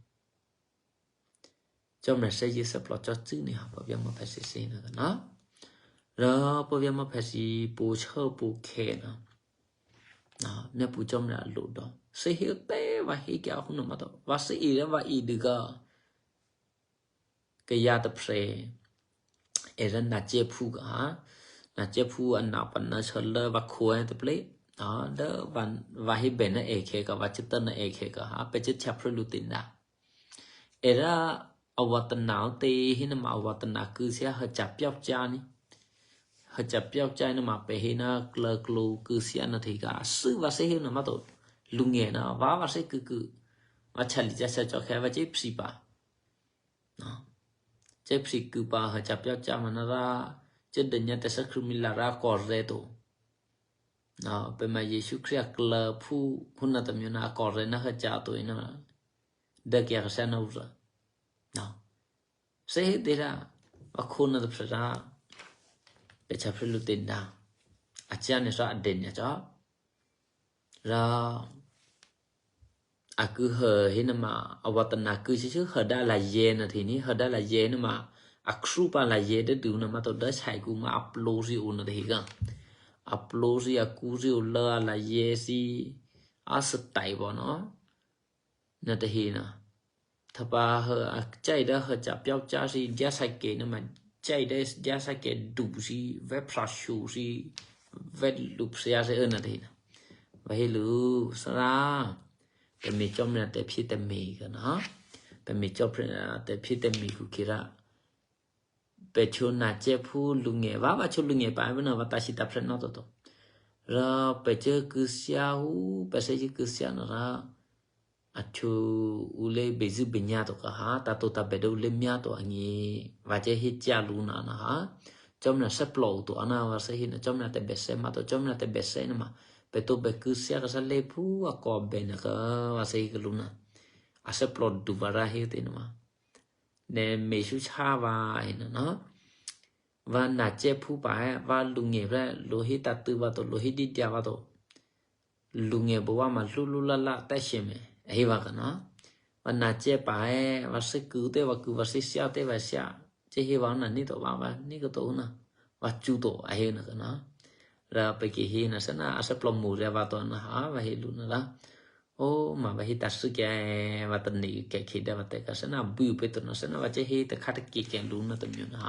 Chom ne sa ji sa plo cho chu ni ha pa bia mo pa se se na na. Ra pa bia mo pa si pu cho pu ke na. Na, ne pu chom ne a lu do. Se hi te va hi ke a hu no ma to. Va se i re va i du ga. Ke ya te pre. Era na che phu ga. Na che phu a na pa na sa le va khue te ple. A, de va, va hi be na e ke ka, va che ta na e ke ka. Ha, pe che cha pre lu tin da. Era a wa ta na te hi na ma wa ta na ku sia ha cha piao cha ni. Ha cha piao cha na ma pe hi na kla klo ku sia na te ka. Su va se hi na ma to. Lu nge na, va va se ku ku. Va cha li cha sa cho ke va che psi pa. No. Che psi ku pa ha cha piao cha ma na ra, che de nya te sa kru mi la ra ko re to. No, pe ma Yesu Kria kla phu, hu na ta mi na ko re na ha cha to ina. De kia ka sa na u ra. No. Se he de ra, va ko na de pre ra. Pe cha pre lu te na. A cha ne sa de nya cha. Ra a ku he hi na ma a wa ta na ku si si he da la ye na thi ni he da la ye na ma a kru pa la ye de du na ma to da sai ku ma a plo si u na de hi ga. A plo si a ku si u la la ye si a sa tai bo no. Na de hi na. Thapa ha, a chai da ha cha piao cha si dia sa ke na ma chai da dia sa ke du si ve pra shu si ve lu psia se na de hi na. Va hi lu sa ra. Pe mi chom na te phi te mi ka na. Pe mi chom na te phi te mi ku kira. Pe chu na che phu lu nge va va chu lu nge pa na va ta si ta pre na to to. Ra pe che ku sia hu pe se ji ku sia na ra. A chu u le be zu be nya to ka ha ta to ta be do u le mia to a ngi va che hi cha lu na na ha. Chom na se plo to ana va se hi na chom na te be se ma to chom na te be se na ma. Pe to be ku sia ka sa le phu a ko be na ka va se hi ka lu na. A se plo du va ra hi te na ma. Ne me shu cha va ina na. Va na che phu pa he, va lu nge va lu hi ta tu va to, lu hi di dia va to. Lu nge bo va ma lu lu la la ta she me. Hi va ka na. Va na che pa he, va se ku te va ku, va se sia te va sia. Che hi va na ni to va va ni ko to na. Va chu to a hi na ka na. Ra pe ki hi na sa na, a se plo mu re va to na ha, va hi lu na la. O ma va hi ta su ke va ta ni ke ki da va te ka sa na bu pe to na sa na va che hi te kha te ki ke lu na to myo na.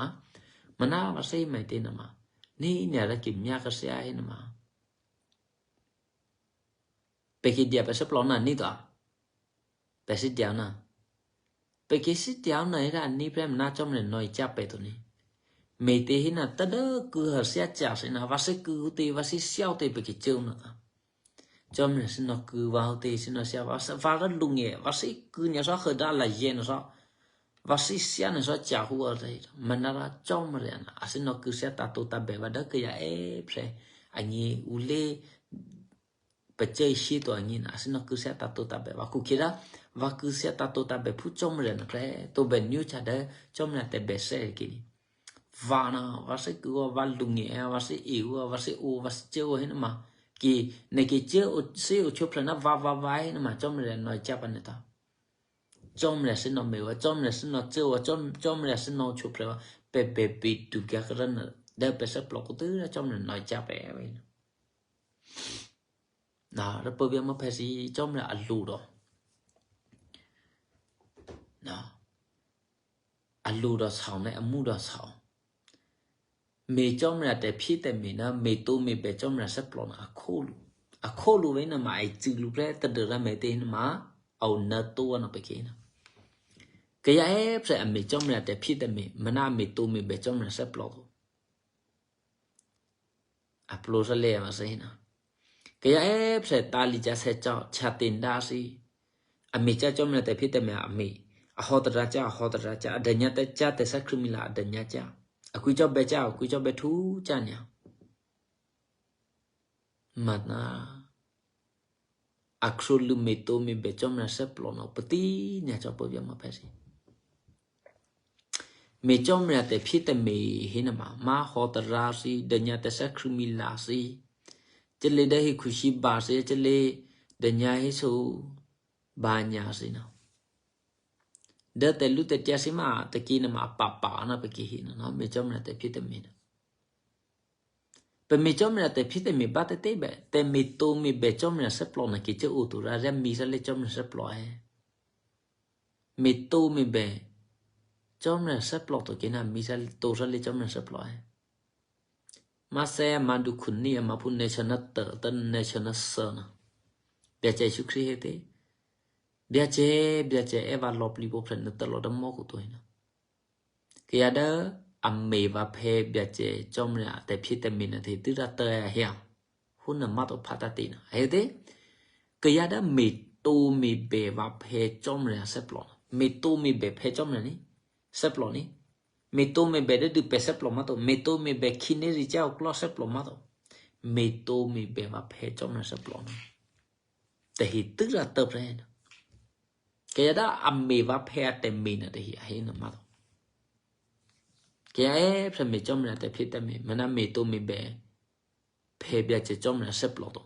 Ma na va se mai te na ma. Ni ni ara ki mya ka se ai na ma. Peke dia pese plona ni ta. Pese dia na. Peke si dia na era ni pre na chom ne noi cha pe to ni. Me te hina ta da ku ha sia cha si na va se ku te va si sia te peke cheu na ta. Chom ne si no ku va te si no sia va se va ra lu nge va si ku nya sa ha da la ye na sa. Va si sia na sa cha hu a te. Manara chom re na. Asi no ku sia ta to ta be va da ke ya e pre. Ani ule pecei shi to angin, asi no kusia tato tabe. Wa kukira, wa kusia tato tabe pu chomre na kre, to be nyu cha de, chomre te be se kini. Wa na, wa se ku wa lungi, wa se i wa, wa se u, wa se che wa hin ma. Ki, ne ki che o, se o chopre na wa, wa, wa hin ma, chomre no cha pa ne ta. Chomre se no me wa, chomre se no che wa, chom, chomre se no chopre wa, pe, pe, pe, tu kya kra na, de pe se plok tu, chomre no cha pe, wa hin. Na, ra pavia ma pesi chomre a lu do. Na. A lu do sao ne, a mu do sao. Me chomre te phi te me na, me to me be chomre se plo na a kolu. A kolu ve na ma ai tsu lu pre te de ra me te na ma, au na to wa na pe ke na. Ke ya e pre a me chomre te phi te me, ma na me to me be chomre se plo do. A plo sa le ma se na. Ke ya e pre ta li cha se cha, cha tin da si. A me cha chomre te phi te me a me. A hot ra cha, a hot ra cha, a de nya te cha te sa krimi la, a de nya cha. A kui cho be cha, a kui cho be thu cha nya. Mat na. Akso lu me to me be chomre se plo no peti nya cho pavia ma pesi. Me chomre te phi te me hin ma, ma hot ra si, de nya te sa krimi la si. Chele de hi khushi ba si, chele de nya hi so ba nya si na. De te lu te tia si ma, te ki na ma pa pa na pe ki hin na, me chomre te phi te me na. Pe me chomre te phi te me ba te te be, te me to me be chomre se plo na ki che u tu ra, re mi sa le chomre se plo e. Me to me be chomre se plo to ki na mi sa le to sa le chomre se plo e. Ma se ma du kun ni ma pu ne chana ta, ta ne chana sa na. Bia che Jesu Christ he te. Bia che, bia che e va lop li bo pre ne ta lo da mo ku to ina. Ke ya da a me va phe bia che chomre a te phi te me na te tu ra ta ya hia. Hu na ma to pha ta te na. He te. Ke ya da me to me be va phe chomre a se plo. Me to me be phe chomre ni. Se plo ni. Me to me be de du pe se plo ma to. Me to me be kine ri cha o klo se plo ma to. Me to me be va phe chomre se plo na. Te hi tu ra ta pre na. Ke ya da a me va phe a te me na te hi a he na ma to. Ke ya e pre me chomre a te phi te me, ma na me to me be phe bia che chomre a se plo to.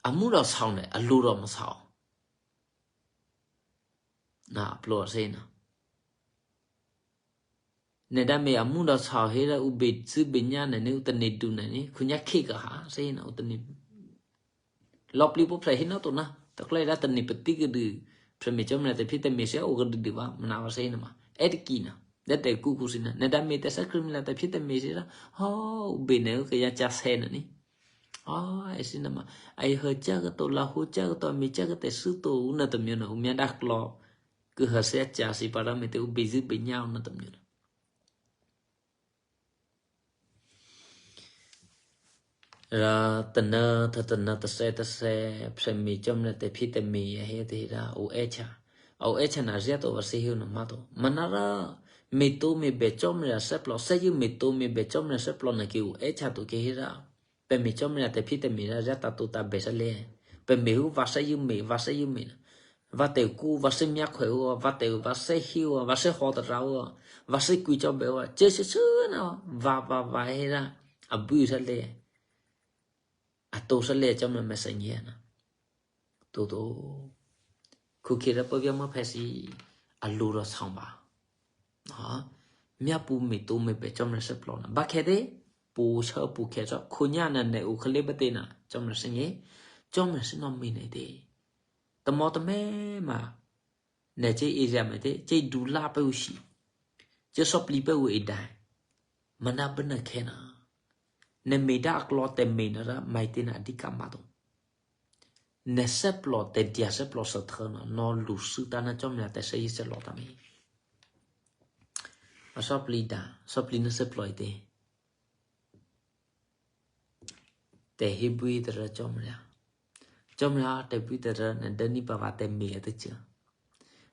A mu ra sao ne, a lu ra ma sao. Na, a plo a se na. Ne da me a mu da sao he ra u be tsu be nya ne ne u ta ne du ne ne, ku nya ke ka ha, se na u ta ne. Lop li po pre he na to na, ta kla ra ta ne pe ti ke du, pre me chom na te phi te me se o ke du du ba, ma na wa se na ma. E te ki na, da te ku ku si na, ne da me te sa krim la te phi te me se ra, ho, u be ne u ke ya cha se na ni. A, e si na ma, ai ho cha ke to, la ho cha ke to, me cha ke te su to, u na ta myo na, u mya da klo, ku ha se cha si pa ra me te u be zu be nya u na ta myo na. Ra tena, ta tena, ta se, ta se, pse mi chom na te phi te mi, ya he te ra, u echa. Au echa na ria to va se hiu na ma to. Ma na ra, mi to mi be chom ria se plo, se yu mi to mi be chom ria se plo na ki u echa to ki hi ra. Pe mi chom ria te phi te mi ra, ria ta to ta be sa le. Pe mi hu va se yu mi, va se yu mi na. Va te ku, va se mia kwe u, va te u, va se hiu, va se hot ra u, va se kui chom be u, che se su na, va, va, va he ra. A bu sa le. A to sa le chom na me sa ngi na. To to. Ku ki ra pa via ma phe si a lu ra sang ba. Ha? Mia pu mi to mi be chom na se plo na. Ba khe de, pu sa pu khe sa, ku nya na ne u khle ba te na. Chom na se ngi, chom na se no mi ne de. Ta mo ta me ma. Ne che i ria me te, che du la pe u shi. Che sop li pe u e dai. Ma na be na khe na. Ne me da ak lo te me na ra, mai te na di ka ma to. Neseplo te diaseplo setkhena no lusu tana chomna te se yiselo tami. Asopli da, sopli neseplo ite. Te hibui te ra chomna. Chomna te bui te ra ne dani pa va te mi ate chia.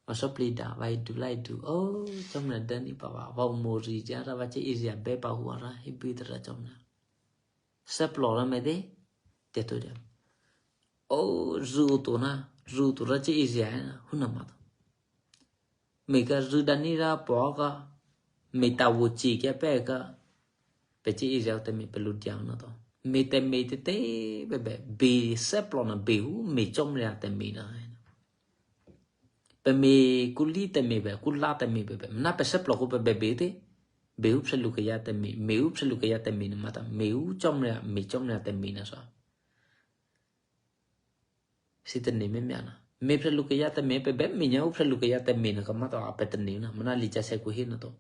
Asopli da, vai du lai du. Oh, chomna dani pa va, va mori ja ra va che izia be pa huara hibui te ra chomna. Seplo ra me de, te to de. O, zu to na, zu to ra che izia na, huna ma to. Me ka zu dani ra po ka, me ta wo chi ke pe ka, pe che izia te me pe lu dia na to. Me te me te te, be be, be seplo na be u, me chomna te me na. Pe me kuli te me be, kula te me be be. Na pe seplo ku pe be be te. Be u pse lu ke ya te me, me u pse lu ke ya te me na mata. Me u chomna, me chomna te me na sa. Si te ne me me ana. Me pse lu ke ya te me pe be, me nya u pse lu ke ya te me na ka mata a pe te ne na. Mana li cha se ku hi na to.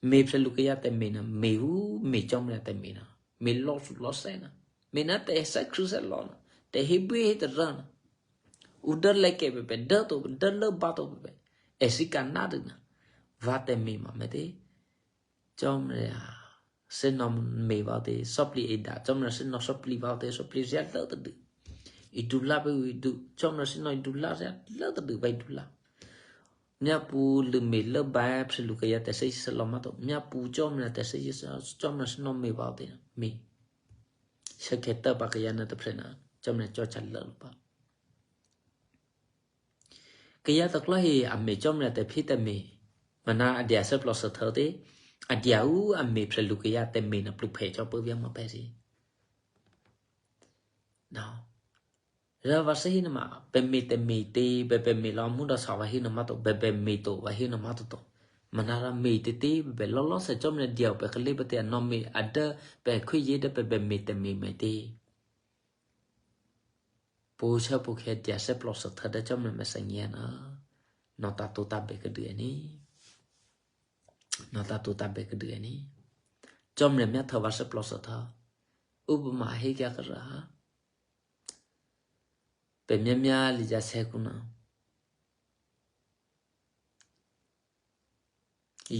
Me pse lu ke ya te me na, me u, me chomna te me na. Me lo su lo se na. Me na te sa kru se lo na. Te hi bu hi te ra na. U da le ke be be, da to, da le ba to be be. E si ka na de na. Va te me ma me te. Chomna se no me va te, sopli e da. Chomna se no sopli va te, sopli sia lo te du. I du la be u i du. Chomna se no i du la sia lo te du, va i du la. Mia pu lu me le ba pse lu ke ya te se se lo ma to. Mia pu chomna te se se, chomna se no me va te. Me. Se ke ta pa ke ya na te pse na. Chomna cho cha lo pa. Ke ya ta klo hi a me chomna te phi te me. Mana a dia se plo se tho te. A dia u a me pse lu ke ya te me na plu phe cho pe via ma pe si. No. Ra va se hi na ma, pe me te me te, pe pe me lo mu da sa va hi na ma to, pe pe me to, va hi na ma to to. Mana ra me te te, pe pe lo lo se chomna dia pe ke le pe te no me a da, pe khui ye da pe pe me te me me te. Po cha po ke dia se plo se tha da chomna me sa ngia na. No ta to ta be ke du ni. No ta to ta be ke du ni. Chomna me tha va se plo se tha. U bu ma he kya kar raha. Pe mia mia li ja se ku na.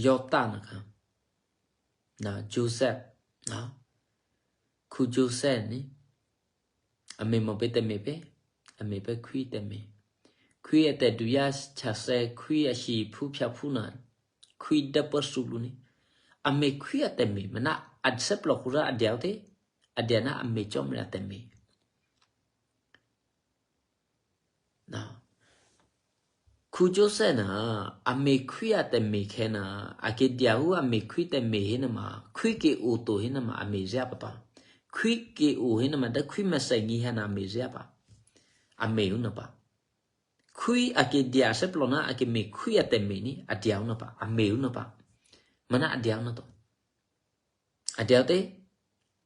Yota na ka. Na Joseph, na. Ku Joseph ni. A me mo pe te me pe. A me pe khui te me. Khui a te du ya cha se khui a shi pu pya pu na. Khui da pa su lu ni. A me khui a te me. Mana a se plo ku ra a dia te. A dia na a me chomna te me. Na. Ku Joseph na, a me khui a te me ke na, a ke dia u a me khui te me he na ma, khui ke u to he na ma, a me zia pa ta. Khui ke u he na ma, da khui ma sa ngi he na a me zia pa. A me u na pa. Khui a ke dia se plo na, a ke me khui a te me ni, a dia u na pa, a me u na pa. Mana a dia u na to. A dia te,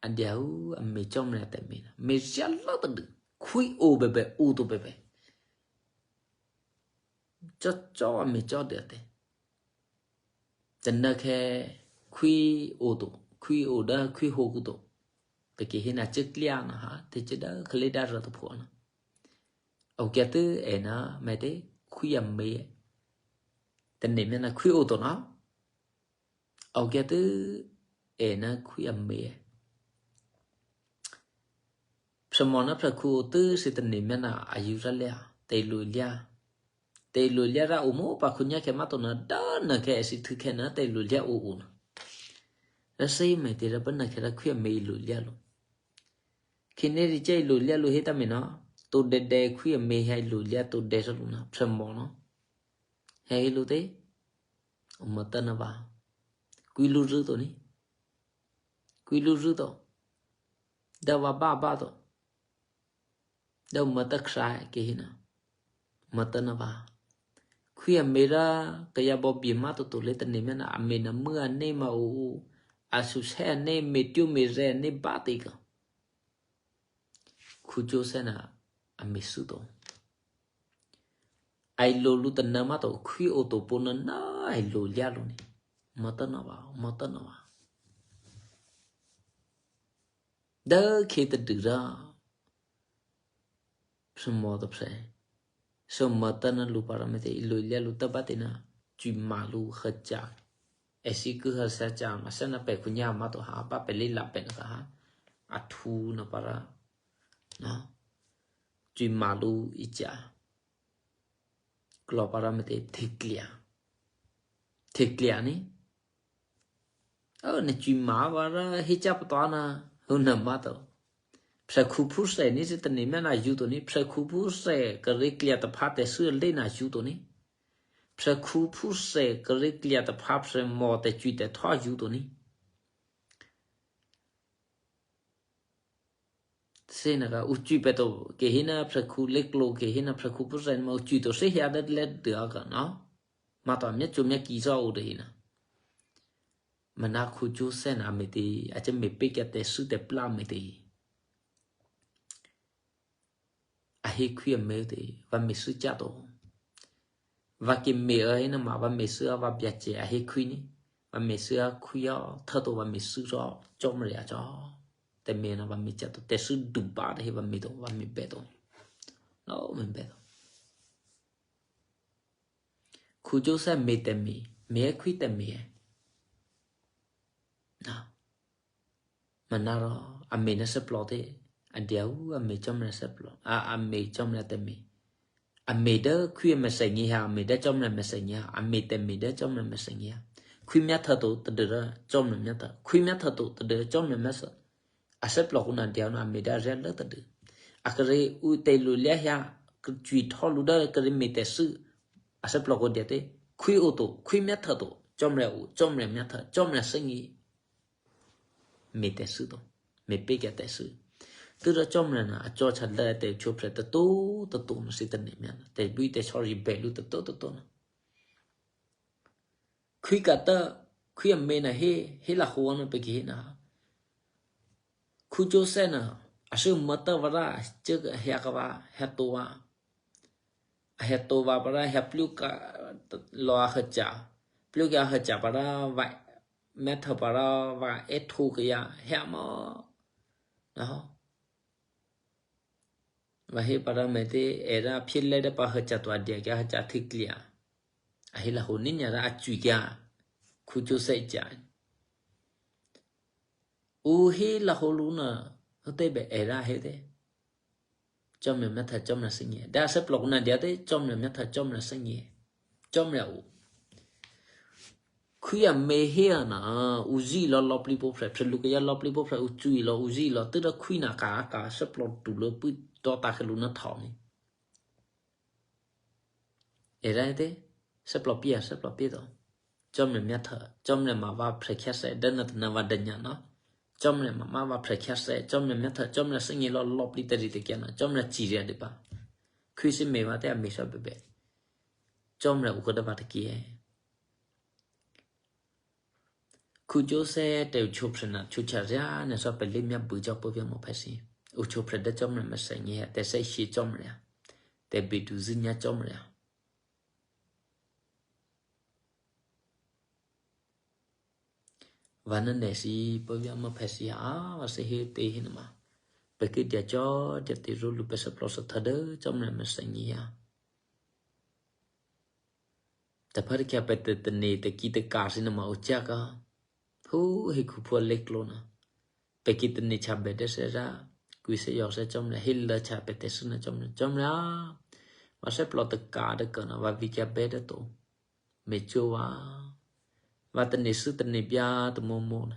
a dia u a me chomna te me na. Me zia lo te du. Khui o be be, u to be be. Cho cho a me cho dia te. Te na ke khui o to, khui o da, khui ho ku to. Te ke hi na che klia na ha, te che da, kle da ra to pho na. Au kia te e na me te, khui a me. Te ne me na khui o to na. Au kia te e na khui a me. Pse mo na pse khu o te se te ne me na a yu ra le a. Te lu lia. Te lu lia ra u mo pa khu nya ke ma to na da na ke e si thu ke na te lu lia u u na. Ra se me te ra pa na ke ra khui a me i lu lia lo. Kine ri che i lu lia lu he ta me na. To de de khui a me he i lu lia to de sa lu na. Pse mo na. He i lu te. Umatana ba. Kui lu ru to ni. Kui lu ru to. Da wa ba ba to. Da umata ksa ke hina. Umatana ba. Kui a me ra ka ya bo bi ma to to le ta ne me na a me na mu a ne ma o. A su se a ne me tiu me re a ne ba te ka. Kujo sena a me su to. Ai lo lu ta na ma to, kui o to po na na ai lo lia lo ni. Mata na wa, mata na wa. Da ke ta du ra. Pse modo pse. So mata na lu para mete ilo ilia lu tabatina. Cui malu haja. Esi ku haja ja masana pe kunya mato ha apa pe lila pe na ha. Athu na para. Na. Cui malu ija. Klo para mete thiklia. Thiklia ni. O ne cui ma para hija patana. Huna mato. Pse khu phuse ni se tani mena yuto ni. Pse khu phuse kare klia ta phate su le na yuto ni. Pse khu phuse kare klia ta pha pse mo te cui te tha yuto ni. Sena ka ucui peto ke hina pse khu leklo ke hina pse khu phuse ma ucui to se hia dat le de aga na. Mato mia chu mia ki sa o de hina. Mana khu chu sena mete ache me pe kya te su te pla mete. Ahe khuya me te va me su cha to. Va ke me a ina ma va me su a va bia che ahe khui ni. Va me su a khuya tha to va me su ro chom re a cho. Te me na va me cha to te su du ba de va me to va me be to. No me be to. Khu chu sa me te me me khui te me. Na. Manaro a me na se plo te. A dia u a me chom na se plo. A a me chom na te me. A me da khui me se ngi ha a me da chom na me se ngi ha a me te me da chom na me se ngi ha. Khui mia tha to te de chom na mia tha. Khui mia tha to te de chom na mia sa. A se plo ku na dia na a me da re le te de. A kare u te lu le ha chui tho lu da kare me te su. A se plo ku dia te. Khui u to khui mia tha to chom re u chom re mia tha chom na se ngi. Me te su to. Me pe kya te su. Tu ra chom re na a cho cha le te cho pre te to to to na si te ne mia na. Te bui te cho ri be lu te to to to na. Khui ka ta khui a me na he he la ho na pe ki he na. Khu cho se na a se ma ta va ra che he ka va he to va. He to va para he pliu ka lo a hacha. Pliu ka hacha para va me tha para va e thu ka ya he ma. Na ho. Va he para me te era phil le de pa hacha to a dia ka hacha thik lia. A he la ho ni nya ra a chui ka. Khu chu se cha. U he la ho lu na. Ho te be era he te. Chom na mia tha chom na se ngi. Da se plok na dia te chom na mia tha chom na se ngi. Chom na u. Khuya me he na u zi lo lo pli po pre pre lu ke ya lo pli po pre u chui lo u zi lo te da khui na ka ka se plok tu lo pu do ta ke lu na tha ni. Era te se plok pia se plok pia to. Chom na mia tha chom na ma va pre kya se da na na va da nya na. Chom na ma ma va pre kya se chom na mia tha chom na se ngi lo lo pli te ri te kya na chom na chi ria de pa. Khui se me va te a me sa be be. Chom na u ko da va te ki e. Khu cho se te u chop se na chu cha ria na sa pe le mia bu ja po via mo pe si. U chop se da chom na me se ngi te se shi chom ria. Te bi du zi nya chom ria. Va na ne si po via mo pe si a va se he te he na ma. Pe ke dia cho dia te ro lu pe se plo sa tha da chom na me se ngi ya. Te par kya pe te te ne te ki te ka si na ma u cha ka. Hu he khu pho lek lo na. Pe ki te ne cha be de se ra. Kui se yo se chom le hil la cha pe te su na chom le chom le a. Ma se plo te ka de ka na va vi kya be de to. Me cho va. Va te ne su te ne bia te mo mo na.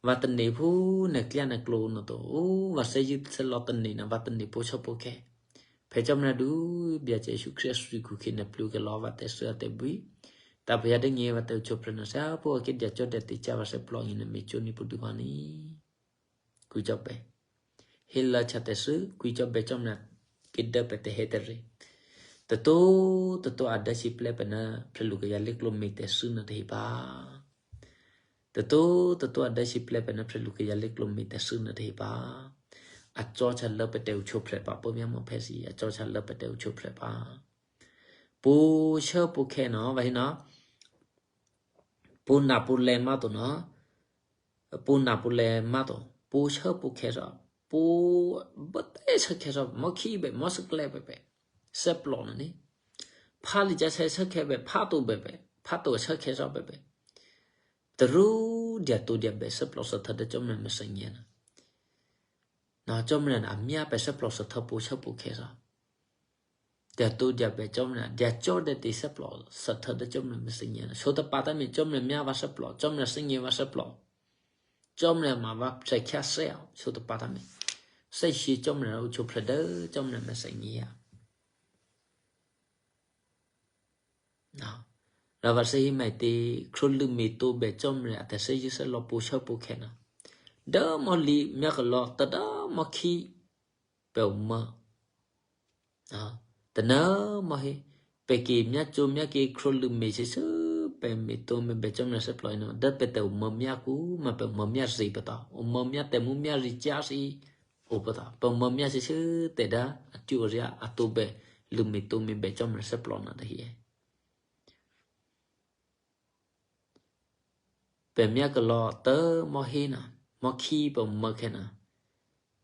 Va te ne phu ne klia ne klo no to. O, va se yit se lo te ne na va te ne po cho po ke. Pe chom na du bia che Jesu Christ ri ku ke ne plu ke lo va te su te bui. Ta pe ya de nge va te cho pre na sa po ke dia cho de te cha va se plo ni ne me cho ni pu du va ni. Ku cho pe. Hila cha te su, ku cho be chom na ke de pe te he te ri. Te to, te to ada si ple pe na pre lu ke ya le klo me te su na te hi pa. Tetu, tetu ada si ple pe na pre lu ke ya le klo mi te su na te hi pa. A cho cha le pe te u cho pre pa po mi amo pe si. A cho cha le pe te u cho pre pa. Pu sha pu ke no, va hi no. Pu na pu le ma to no. Pu na pu le ma to. Pu sha pu ke so. Phu bete sake so mo ki be mo sukle be be. Seplo na ni. Pha li ja se sake be pha tu be be. Pha tu sake so be be. Teru dia tu dia be seplo sa thada chomna me sangye na. Na chomna na mia be seplo sa thapu sapu ke sa. Dia tu dia be chomna dia cho de ti seplo sa thada chomna me sangye na. So ta pata me chomna mia va seplo. Chomna sangye va seplo. Chomna ma va se kya se. So ta pata me. Se shi chomna u cho plada chomna me sangye ya. Na. Rava se hi mai te krolu me to be chomna te se ji se lo pu sha pu ke na. Da mo li mia ka lo ta da mo ki pe ma. Na. Ta na mo hi pe ki mia cho mia ki krolu me se se pe me to me be chomna se plo ino. Da pe te ma mia ku ma pe ma mia ri pe ta. Ma mia te mu mia ri cha si. Upata, pemamia sisi te da atu ria atu be lumi tumi be chomna seplo na da hie. Pe mia ke lo te mo hina, mo ki pe mo kena.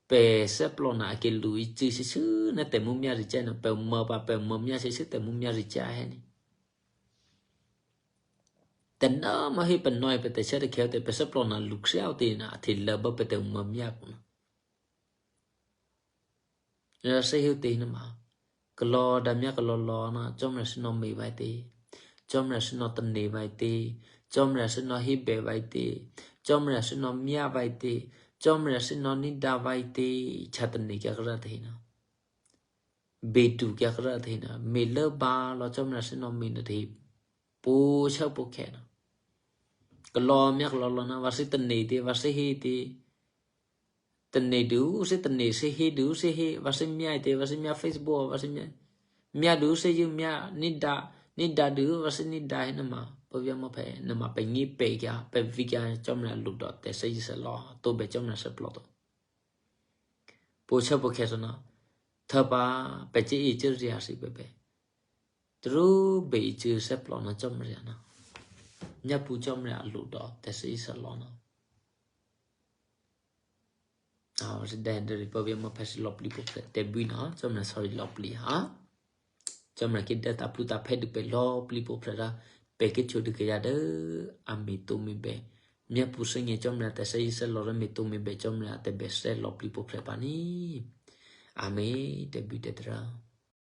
Pe seplo na ake lu ichi sisi na te mu mia ri chena pe mo pa pe mo mia sisi te mu mia ri cha heni. Te na mo hi pe noi pe te sere ke te pe seplo na lu ksia te na te le ba pe te mo mia kuna. Ya se hiu te hinama. Kelo da mia kelo lo na chomna sino mi vai te. Chomna sino tani vai te. Chomna sino hibe vai te. Chomna sino mia vai te. Chomna sino nida vai te. Chatani kya kra te hina. Bedu kya kra te hina. Mi le ba lo chomna sino mi na te. Pu cha pu kena. Kelo mia kelo lo na vasi tani te vasi hi te. Tene du se tene se he du se he vase mia te vase mia Facebook vase mia mia du se yu mia nida nida du vase nida he nama pavia ma pe nama pe ngi pe kya pe vi kya chomna lu do te se yi se lo to be chomna se plo to. Po cha po kesa na thapa pe che i che ria si pe pe. Tru be i che se plo na chomna na. Nya pu chomna lu do te se yi se lo na. Aw, si dendri po via mo pesi lopli po pre te buina, chomna sorry lopli ha. Chomna ki de ta pluta pe du pe lopli po pre ra pe ke chu du ke ya de ami tu mi be. Mia pu se nge chomna te se se lo re mi tu mi be chomna te be se lopli po pre pani. Ami te bu te tra.